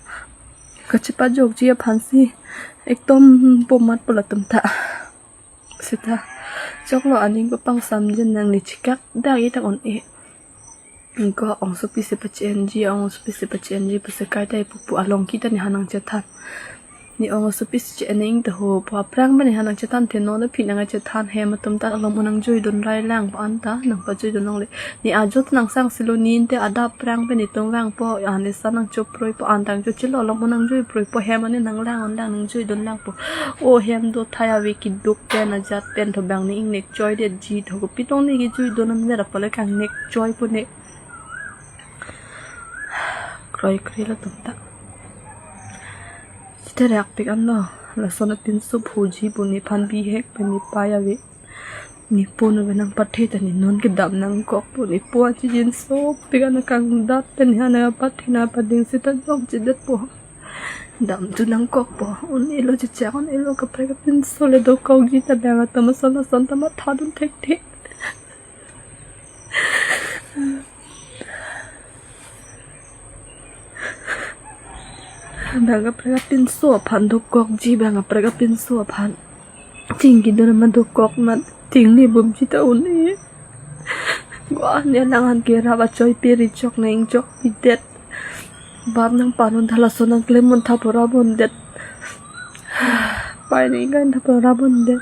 Kachepajokji aphan si ekdom pomat po latum ta. Seta choklo, aning papangsamjin, nang ne chikak dak e dak un-e. Ko ongsopi si pachi-enji, ongsopi si pachi-enji pusi kaita ipupu, a Longki ta ne han nangchethan. Ne ong asopi si che-ening ta ho, pu aphrang pen ne ha nangchethan the, non aphi nangchethan, hem atum ta alom un nangjui dun rai lang pu an ta nangpajui dun longle. Ne ajo ta nangsang silo, ne inte adap aphrang pen netum vangpo, an esa nangchoproipo, an tang cho chilo, alom un nangjui proipo, hem an ne nanglang un lang nangjui dun langpo. O hem do thai ave keduk pen ajat pen tho bang ne ingnek choi detji tho, kopi tong ne kejui dun an vera pole kangnek choipo ne. Kroikre latum ta. Sithe rakpik anlo, lason apinso phuji pu nephan bihek pen nepei ave. Nepo nave nangpathe ta ne non kedam nangkokpo, nepo achijinso pik an kangdat pen ne ha nangpathe nangpading sita jokjedetpo. Dam tu nangkokpo, un-elo chechak, un-elo kaprek apinso le dokokji ta bang atum ason ason ta matha dun thekthe. Bang kaprek apinso aphan dokokji, bang kaprek apinso aphan. Chingki dun ma dokok mat, chingni bumji ta un-e. Gua ne lang an ke rap achoi peri chok nang chok pidet. Bap nangpanun tha, lason nangklem un tha pu ra bondet. Pei nang ingkai tha pu ra bondet.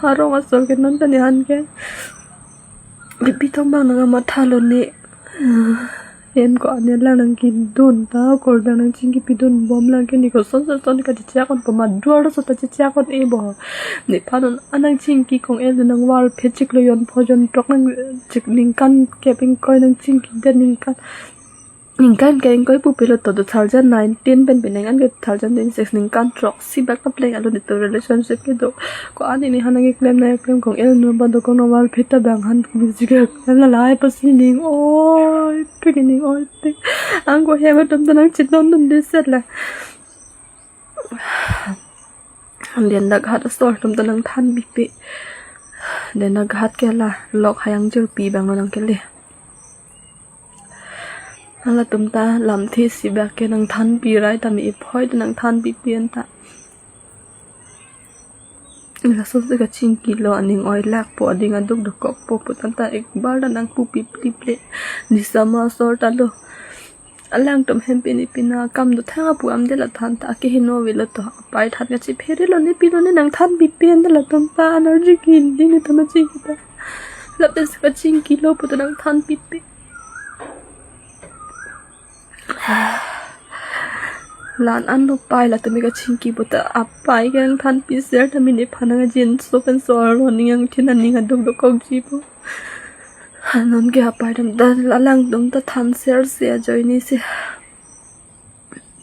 Arong asor ke non ta ne an ke. Pipi tong bang nangmathalo ne. Hem ko ane lang nangkedun ta, kor bang nangchingkipi dun bom lang ke, ne koson son son kachechak un pu ma duar so ta chechak un-e bo. Nephan un an nangchingki kong el nangvarphe chiklo jon pho jon throk nang chik ningkan kep ingkoi nangchingkidet ningkan. Ningkan ke ingkoi pupe lo to, two thousand nineteen pen pinang an ke two thousand twenty-six ningkan throksi bak ta pleng alo netum relationship kedo. Ko ani ne ha nangkeklem nangkeklem kong el nu ba dokok nangvarphe ta bang han bisi keklem la lai pasi ning oi pik ning oi pik. Ang ko hem atum ta nangchetong dunde set la. Dendak hat asor atum ta nangthan bipe. Dendak hat ke la lok hayang jirpi bang lo nangkele. Halatum ta lamthe si bak ke nangthanpi rai tame, iphoi ta nangthanpipi an ta. Lason si kachingkilo, aning oi lakpo, ading aduk dokokpo pu tangte ekbar ta nangpupi pliple. Nisama asor ta lo. Alangtum hem pini pina kam do thang apu amde la than ta akeheno avelo to. Apei than kachiphere lo ne pilo ne nangthanpipi an ta latum ta energy kindi ne tama chingki ta. Lapen si kachingkilo pu ta nangthanpipi. Lan an lo pei latum ke kachingki pu ta apei ke nangthanpi ser ta mini phanang ajinso pen so arlo ning angthin aning aduk dokokji pu. Anon ke apei atum ta alangtum ta than ser se ajoine se.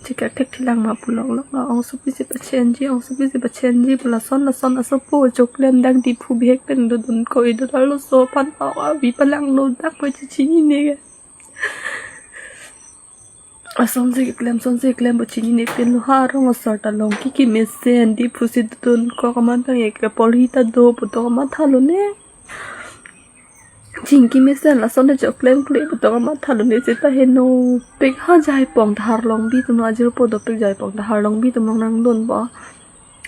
Chikak thek thilang ma pulok lok la, ongsopi si pachenji, ongsopi si pachenji pu lason lason asopo choklem dak Diphu bihek pen dodun ko ido arloso aphan avi palanglo dak ko chichinine ke. Ason si keklem, son si keklem pu chinine pinlo, ha arong asor ta long kiki mesen Diphu si dodun ko kamatang ek porhi ta do pu to kamathalo ne. Chingki mesen lason ta choklem kle pu to kamathalo ne seta henopik ha Jaipong ta Harlongbi atum lo ajirpo dopik Jaipong ta Harlongbi atum lo nangdunpo.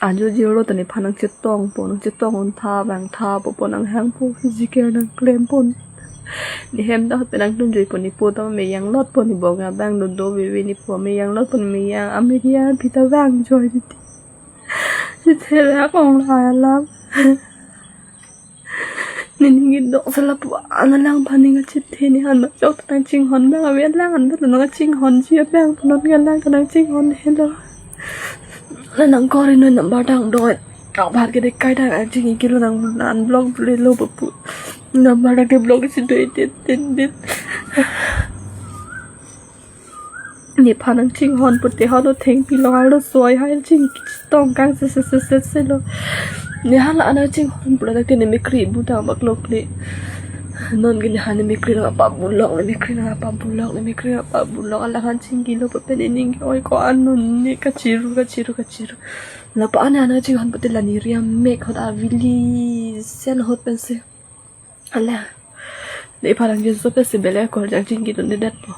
Ajo jirlo ta nephan nangchetongpo, nangchetong un tha bang tha pu po nanghangpo, physical nangklempo. Ne hem ta hot pen nangdunjuipo, nepo ta meyang lotpo, ne bong abang dodo veve nepo meyang lotpo, ne meyang amedia pita vang joi titi. Sithe ra kong la alam. Nening idok sala pu an alang phaning achethe ne han ma chok ta nangchinghon bang ave alang an ta nangchinghonji abang pu non ke alang ta nangchinghon helo. La nang kori no number dang doi. Kau bhar ke de kai dang ang chingkilo nang unblock le lo pu. Number dang ke block si doi tin tin tin. Nephan nangchinghon pute hano thengpi long arloso hai chingki tong kang se se se se se lo. Ne hala nangchinghon pula dak ne mekri bu dang bak lok le. Non ke ne han ne mekri nangpabulok, ne mekri nangpabulok, ne mekri nangpabulok, alangphan chingkilo pu pen nening oi ko anon ne kachiru kachiru kachiru. Lapu an nangchinghon pute la ne riam mek hot avili sen hot pen se. Ala. Nephan nangchinso pen si bele akorjang chingkidun detpo.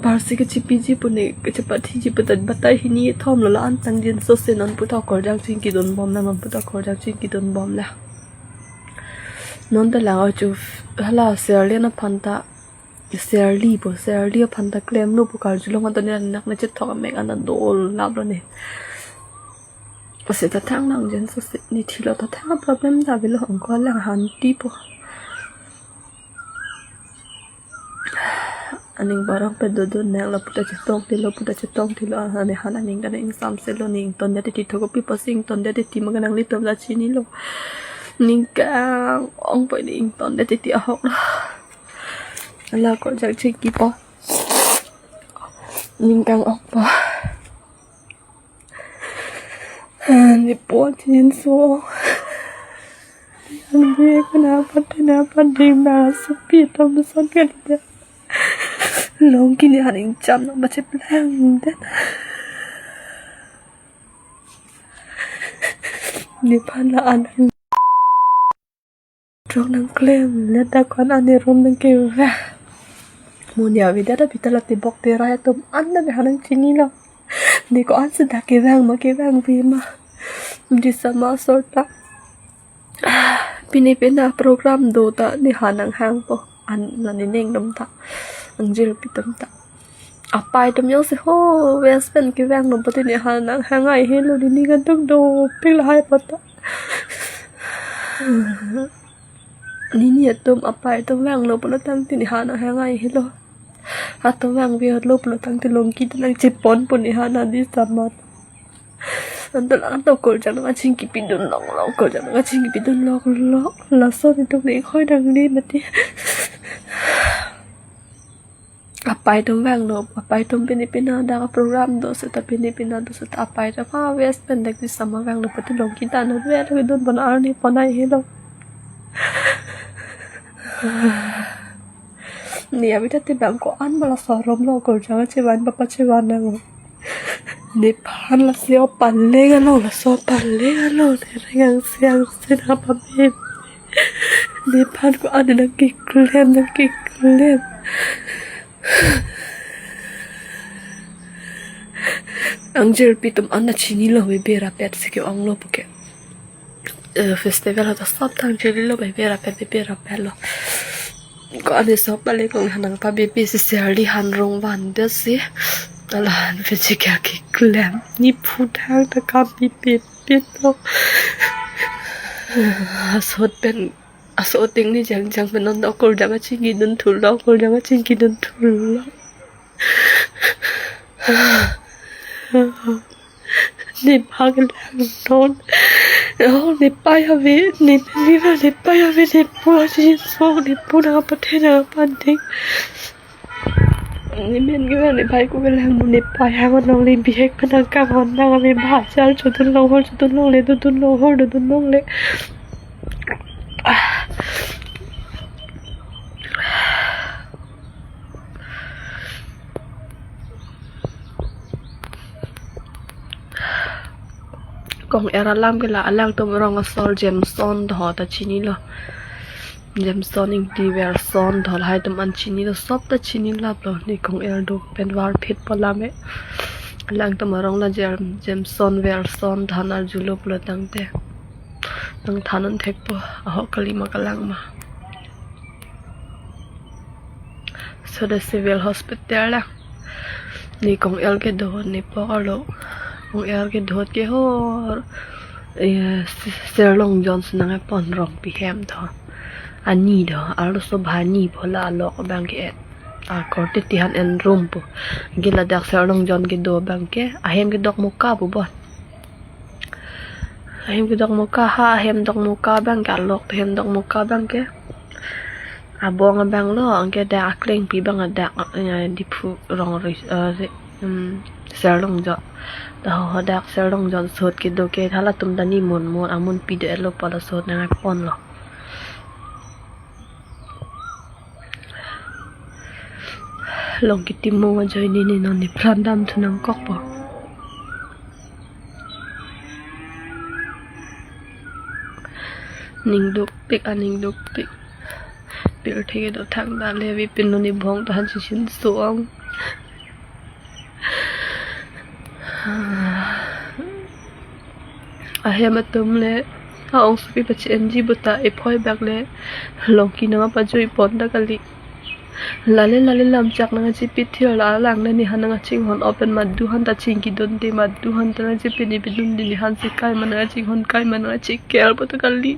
Parsi kachipiji pu ne kachipathiji pu ta batai hini thom lo la an tang jinso se non pu ta akorjang chingkidun bom la, non pu ta akorjang chingkidun bom la. Non ta lang achu hala Serli aphan ta Serli pu, Serli aphan ta klemlo pu karjulong an ta ne nak ne chethok amek an ta dol laplo ne. Seta thang nang jen so se ni thilo ta thang problem ta avelo, angko lang hanti po. Aning barang pe dodon nang lapu ta chetong thilo, pu ta chetong thilo, ane han aning kan ingsamse lo, ne ingtondet titi thok kopi pusi ingtondet titi ma kanang litum ta chinilo. Ning kang-ong po, ne ingtondet titi ahok lo. Ala ko jak chingki po. Ning kang-ong po. Ni po chinso. Yang dia kenapa, kenapa dia masuk pitam son kan dia. Longki ne han ingcham nang bache plang den. Nephan la an. Chok nang klemlet, dak ko-an ane room nang kevang. Mo ne avedet abita la tebok terai atum an ta ne han nang chinilo. Ne ko-an si dak kevang ma kevangve ma. Disa ma sort ta. Pine pina program do ta ne han nanghang po. An la ne ning dam ta. Angjirpi atum ta. Apai atum jongsi ho wes pen kevanglo pulote ne han nanghang ai helo, ne ning kangtung dopik lahai po ta. Nini atum apai atum vanglo pulo tangte ne han nanghang ai helo. Atum vangve helo pulo tangte Longki ta nangchepon po ne han adi samat. Anto lang anto kurjang nangchingkipidun longlong, kurjang nangchingkipidun longlong. Laso netum ne hoi nangle mati. Apai atum vanglo, apai atum pine pina dak program do seta, pine pina do seta apai atum ha wes pen dak disa ma vanglo pulote Longki ta non vel kedun pon arni pon ai helo. Ne avita te bang ko-an ma laso room lo kurjang chevan papa chevan nang. Nephan lasi o paleng along, laso paleng along ne reng angse angse nang pame. Nephan ko-an nang keklem, nang keklem. Angjirpi atum an ta chinilo, bebe rapet si ke-onglo puke. Eh, festival ata sop tang chinilo, bebe rapet, bebe rapet lo. Ko-an ne sop pale kong han nang pabebe si serli han rong van de si. Ala han pe chikya keklem. Ne phu thang ta kam pipit pit lo. Asot pen, asot ting ne jangjang pen non do kurjang kachingkidun thulo, kurjang kachingkidun thulo. Nephan kelang non. Oh, ne pai ave, ne pen viva ne pai ave, ne po chinso, ne po nangpathe nangpathe. Ne men kevang ne pai ko kelang non, ne pai hang longle bihek pen nangkang hon nang ave, bhachal chodun long hor chodun longle, dodun long hor dodun longle. Ah. Kong-er alam ke la, alangtum rong asor Jameson do ta chinilo. Jameson Ingti Verson do lahai atum an chinilo, sop ta chinilap lo, ne kong-er do pen varphit po lame. Alangtum arong la Jam-, Jameson Verson than arjulo pulo tangte nangthan un thek po, ahok kali ma kalang ma. So the civil hospital la. Ne kong-er kedo, ne po arlo. Kong-er kedo ke hor. Eh, Serlongjon si nangpon, Rongpi hem tho. Ani do, arloso bhani po la alok abang ke. A korte tihan en room po. Ke ladak Serlongjon kedo abang ke. Ahem kedok Moka po bon. Ahem kedok Moka ha, ahem dok Moka abang ke, alok ahem dok Moka abang ke. Abong abang lo, anke dak aklengpi abang dak, eh, Diphu rong ri, eh, ri, hmm, Serlongjon. Dak ho, ho dak Serlongjon sot kedo ke, halatum ta ne mon mon, amun pidetlo pu la sot nangpon lo. Long kitimung ajoine ne non nephan damthu nangkok po. Ning dukpik, aning dukpik. Pirthe kedo thangta le, vi pin lo ne bong ta han chishin so-ong. Ahem atum le, a-ongsopi pachi-enji puta ephoi bak le, Longki nangpajui pon ta kali. Lale lale lam chak nangchepithir la alang le nehan nangchinghon open madu han ta chingki dunde, madu han ta nangchepini pidunde, nehan si kai ma nangchinghon kai ma nangcheker pu ta kali.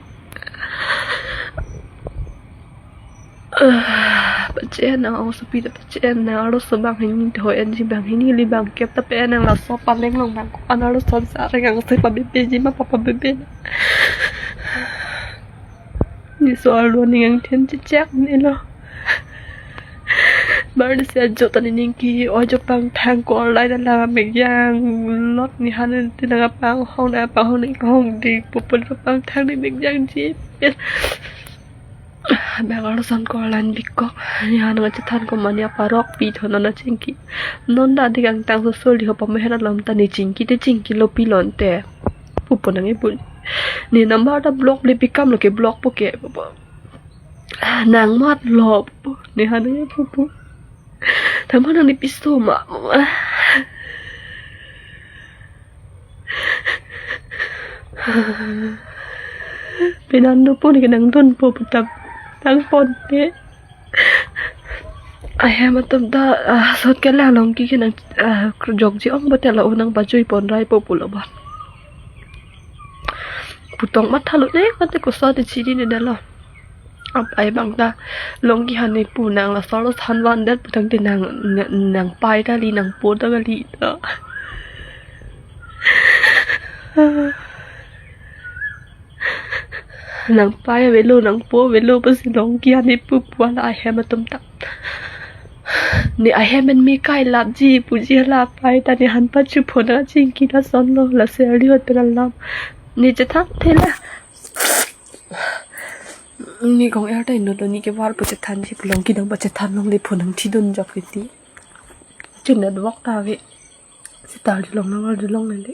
Ah, pache nang asopi ta pache nang, arloso banghini, ho enji banghini, ili bangkep ta pe nang, laso paleng along nang ko-an arloso sa rengang se pabebeji ma papabebeji. Neso arlo ning angthin chechek nelo. Bar nesi ajo ta nening ke-oi jo pangthang ko online alam mekjang lot, nehan ti nangpanghong nangpanghong ning hong di pupun pangthang ning mekjangji. Bang arloson ko online bikok, nehan nangchethan ko mane aparok pi tho non nangchingki. Non ta dik angtang sosol di ho pamehet alam ta ne chingki te chingkilo pi lonte. Pupo nang ipul. Ne number ta block le pikam lo ke block po ke. Nang mat lo pupo. Nehan nang pupo. Tama nang ne piso ma. Pinan do po ne ke nangdunpo pu ta nangponpe. Ahem atum ta, ah, sot ke lang along ke ke nang, ah, jokji ong ba te la o nangpajui pon raipo pulo ba. Putong matha lo ne mate koso te chiri ne dalo. Ap ai bang ta longki han ne pu nang, laso arloso han vandet pu tangte nang, nang, nangpai ta li, nangpo ta kali ta. Nangpai avelo, nangpo avelo pusi longki han ne pu pu la ahem atum ta. Ne ahem en me kai lapji puji la pai ta nehan pachu pho nangchingki lason lo, la serli hot pen alam. Ne chethan thela. Ne kong er ta inut lo, ne ke var pu chethanji pu longki dong pachethan longle pho nangthidun jok kiti. Chun na dwok ta ave. Sitar dilong na var dilong nale.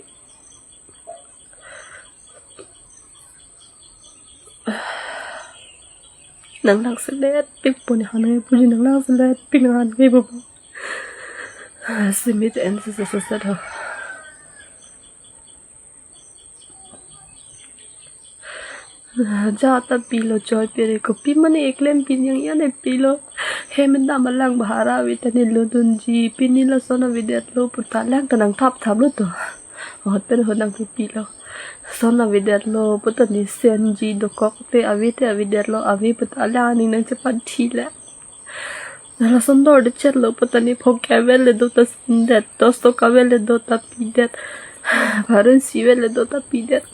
Nang lang selet pik po nehan nang puji, nang lang selet pik nehan ke pupo. Simit en se se se se tho. Ja ta pilo, choi pere kopi mane eklem pi yang ya ne pilo. Hem en dam alang bahara ave ta ne lodunji, pini lason avedetlo pu ta lang ta nangthap thap lo to. Hot pen hot nangpipilo. Son avedetlo pu ta ne senji, dokok te ave te avedetlo, ave pu ta lang aning nangchepanthi le. Lason dor de chet lo pu ta ne phok avel le do ta sendet, tostok avel le do ta pidet, pharo isi avel le do ta pidet.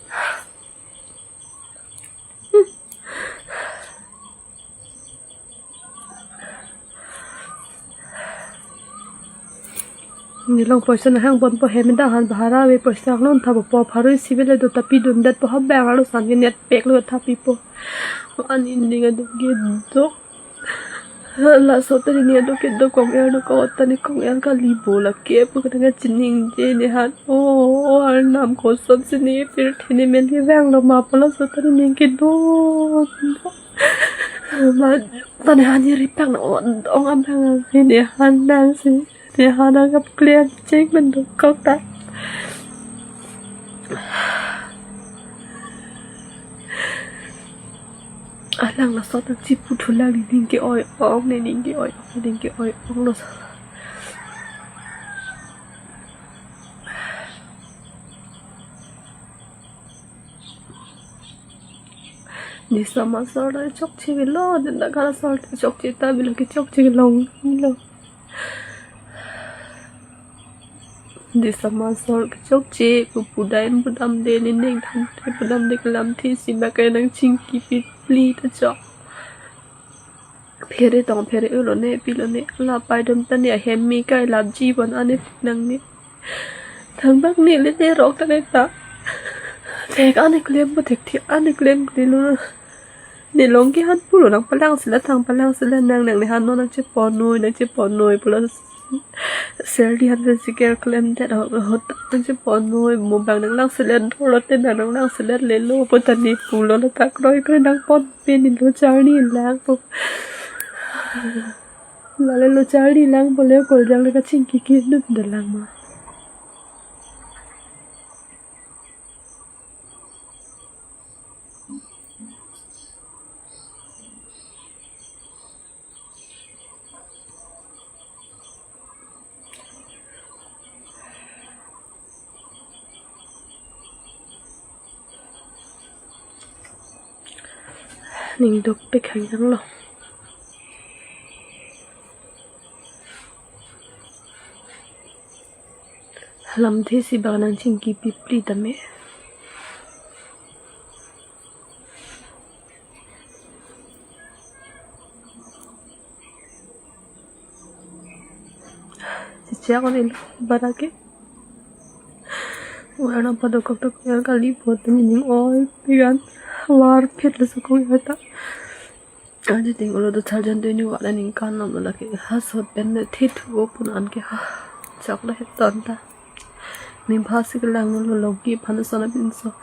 Ne long poisa nahang ponpo, hem en dam han bahara ave poisa nang thap po, pharo isi avel le do ta pidundet po, ha bang arloson ke net pek lo thap pipo. Ani ning aduk ke dok. Laso ta ne aduk ke dok, kong er dok ko ta ne kong er kali bo la ke pu ka nangchiningje nehan. O, o arnam, kosonsi ne pirthe ne men kevang lo ma pu laso ta ne ning ke dok. Ma ta nehan ne ripak na ong abang ave nehan nang si. Nehan nang kap klem cheng pen dokok ta. Alang laso ta chipu thulang, ne ning ke-oi ong, ne ning ke-oi ong, ne ning ke-oi ong laso. Ne sama asor ta chokche avelo, ne ta kala asor ta chokche ta avelo, kechokche kelong lo. Ne sama asor kechokche pu pudam pudamde, ne ning than te pudamde, kelamthe isi bak ke nangchingki pi pli ta chok. Phere tong phere o lo ne, pilo ne, la pai dam ta ne ahem me kai lapji pon ane nang ne. Thangbak ne le ne rok ta kai ta. Thek ane klem po, thekthe ane klem klem lo. Ne longki han pulo, nangpalang sila, thang palang sila, nang nang nehan non nangcheponnoi, nangcheponnoi pulo. Serli han ta siker klemdet ahut ahut nangcheponnoi, mo bang nanglang selet dolo te bang nanglang selet lelo pu ta ne pulo, la ta kroi kroi nangponpe, ne lo charli lang po. Lale lo charli lang po le koljang le kachingki ke nut de lang ma. Ning duk pek hangjang lo. Lamthe si bang nangchingki pipli tame. Chichak on ilo barake. Wala padokok tok yang kali buat ni ning oi pigan. War phet lo sukung ya ta. Aji ting ulo do charjan do ni wala ning kan nam lagi. Ha sot pen ne thit ho pun an ke ha. Chak la het ton ta. Ning pha si kelang lo logi phan sona pinso.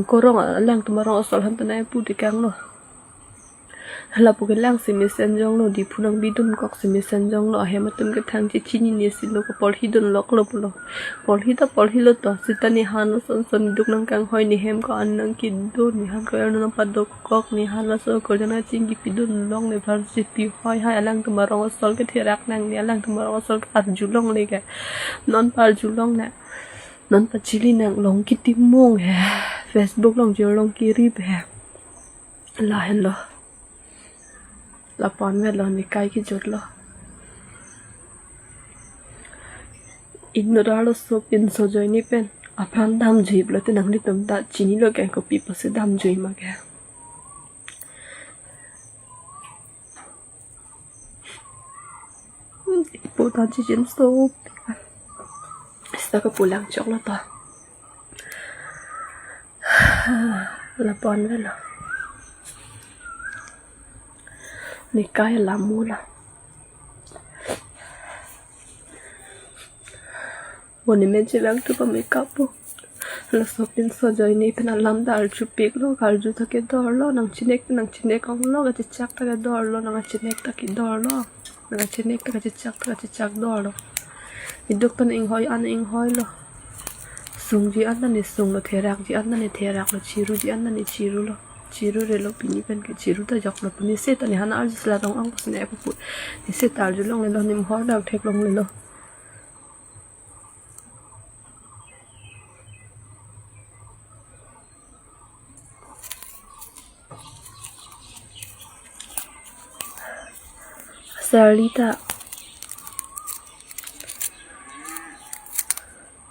Korong alang tum arong asol han ta nai pu di kang lo. Lapu kelang si mesen jong lo, Diphu nang bidun kok si mesen jong lo, ahem atum kethang chechini ne si lo, kapolhi dun lok lo pulo. Polhi ta polhi lo to, sita ne han lo son son duk nang kanghoi ne hem ko an nang kedo ne han ko erno nang padokok ne han laso ko jana chingki pidun long ne bhar si pi hoi hai alang tum arong asol ketherak nang ne alang tum arong asol ke arjulong le ke. Non parjulong ne. Non pachili nang long kitimung he. Facebook long jor long kirip he. Lahen lo. Lapu-an vet lo, nikai kejut lo. Inut arloso pinso ajoine pen apran damjui pulote nanglitum ta chinilo ke kopi pusi damjui ma ke. Ipo ta chichin so. Sita kapulang chok lo ta. Lapu-an vet lo. Nikai lamu la. Mo ne men chelang tu pa makeup po. Laso pinso ajoine pen alam ta arjupik lo, karju ta kedor lo, nang chinek ta nang chinek ong lo, kachechak ta kedor lo, nang chinek ta kedor lo. Nang chinek ta kachechak ta kachechak dor lo. Iduk pen inghoi an inghoi lo. Sungji an ta ne sung lo, therakji an ta ne therak lo, chiruji an ta ne chiru lo. Chiru re lo pini pen ke chiru ta jok lo pini se ta ne han arju sila tong ang pusi ne pu pu. Ne se ta arjulong le lo, nim hor dak thek long le lo. Serli ta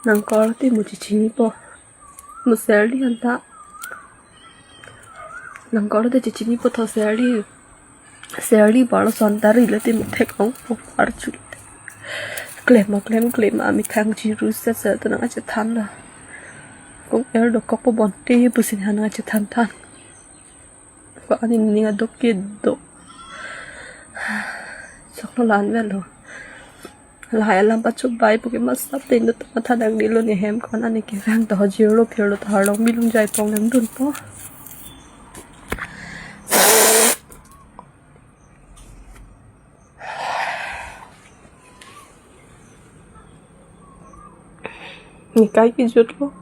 nang kor ti mo chechini po. Mo Serli anta. Nang kor ti chechini po tho Serli. Serli balo son ta ri le ti mo thek ong po arju. Klem ma klem klem ma methang chiru set set ta nang achethan la. Kong er dokok po bonte pusi ne han nang achethan than. Ko ani ning adok kedo. Chok lo la-an vet lo. Lahai alam pachubai pu ke masap te inut matha dang di lo ne hem ko-an ani kevang ta ho jir lo phir lo ta harlong bilung jai pong nem dun po. Nikai kejut lo.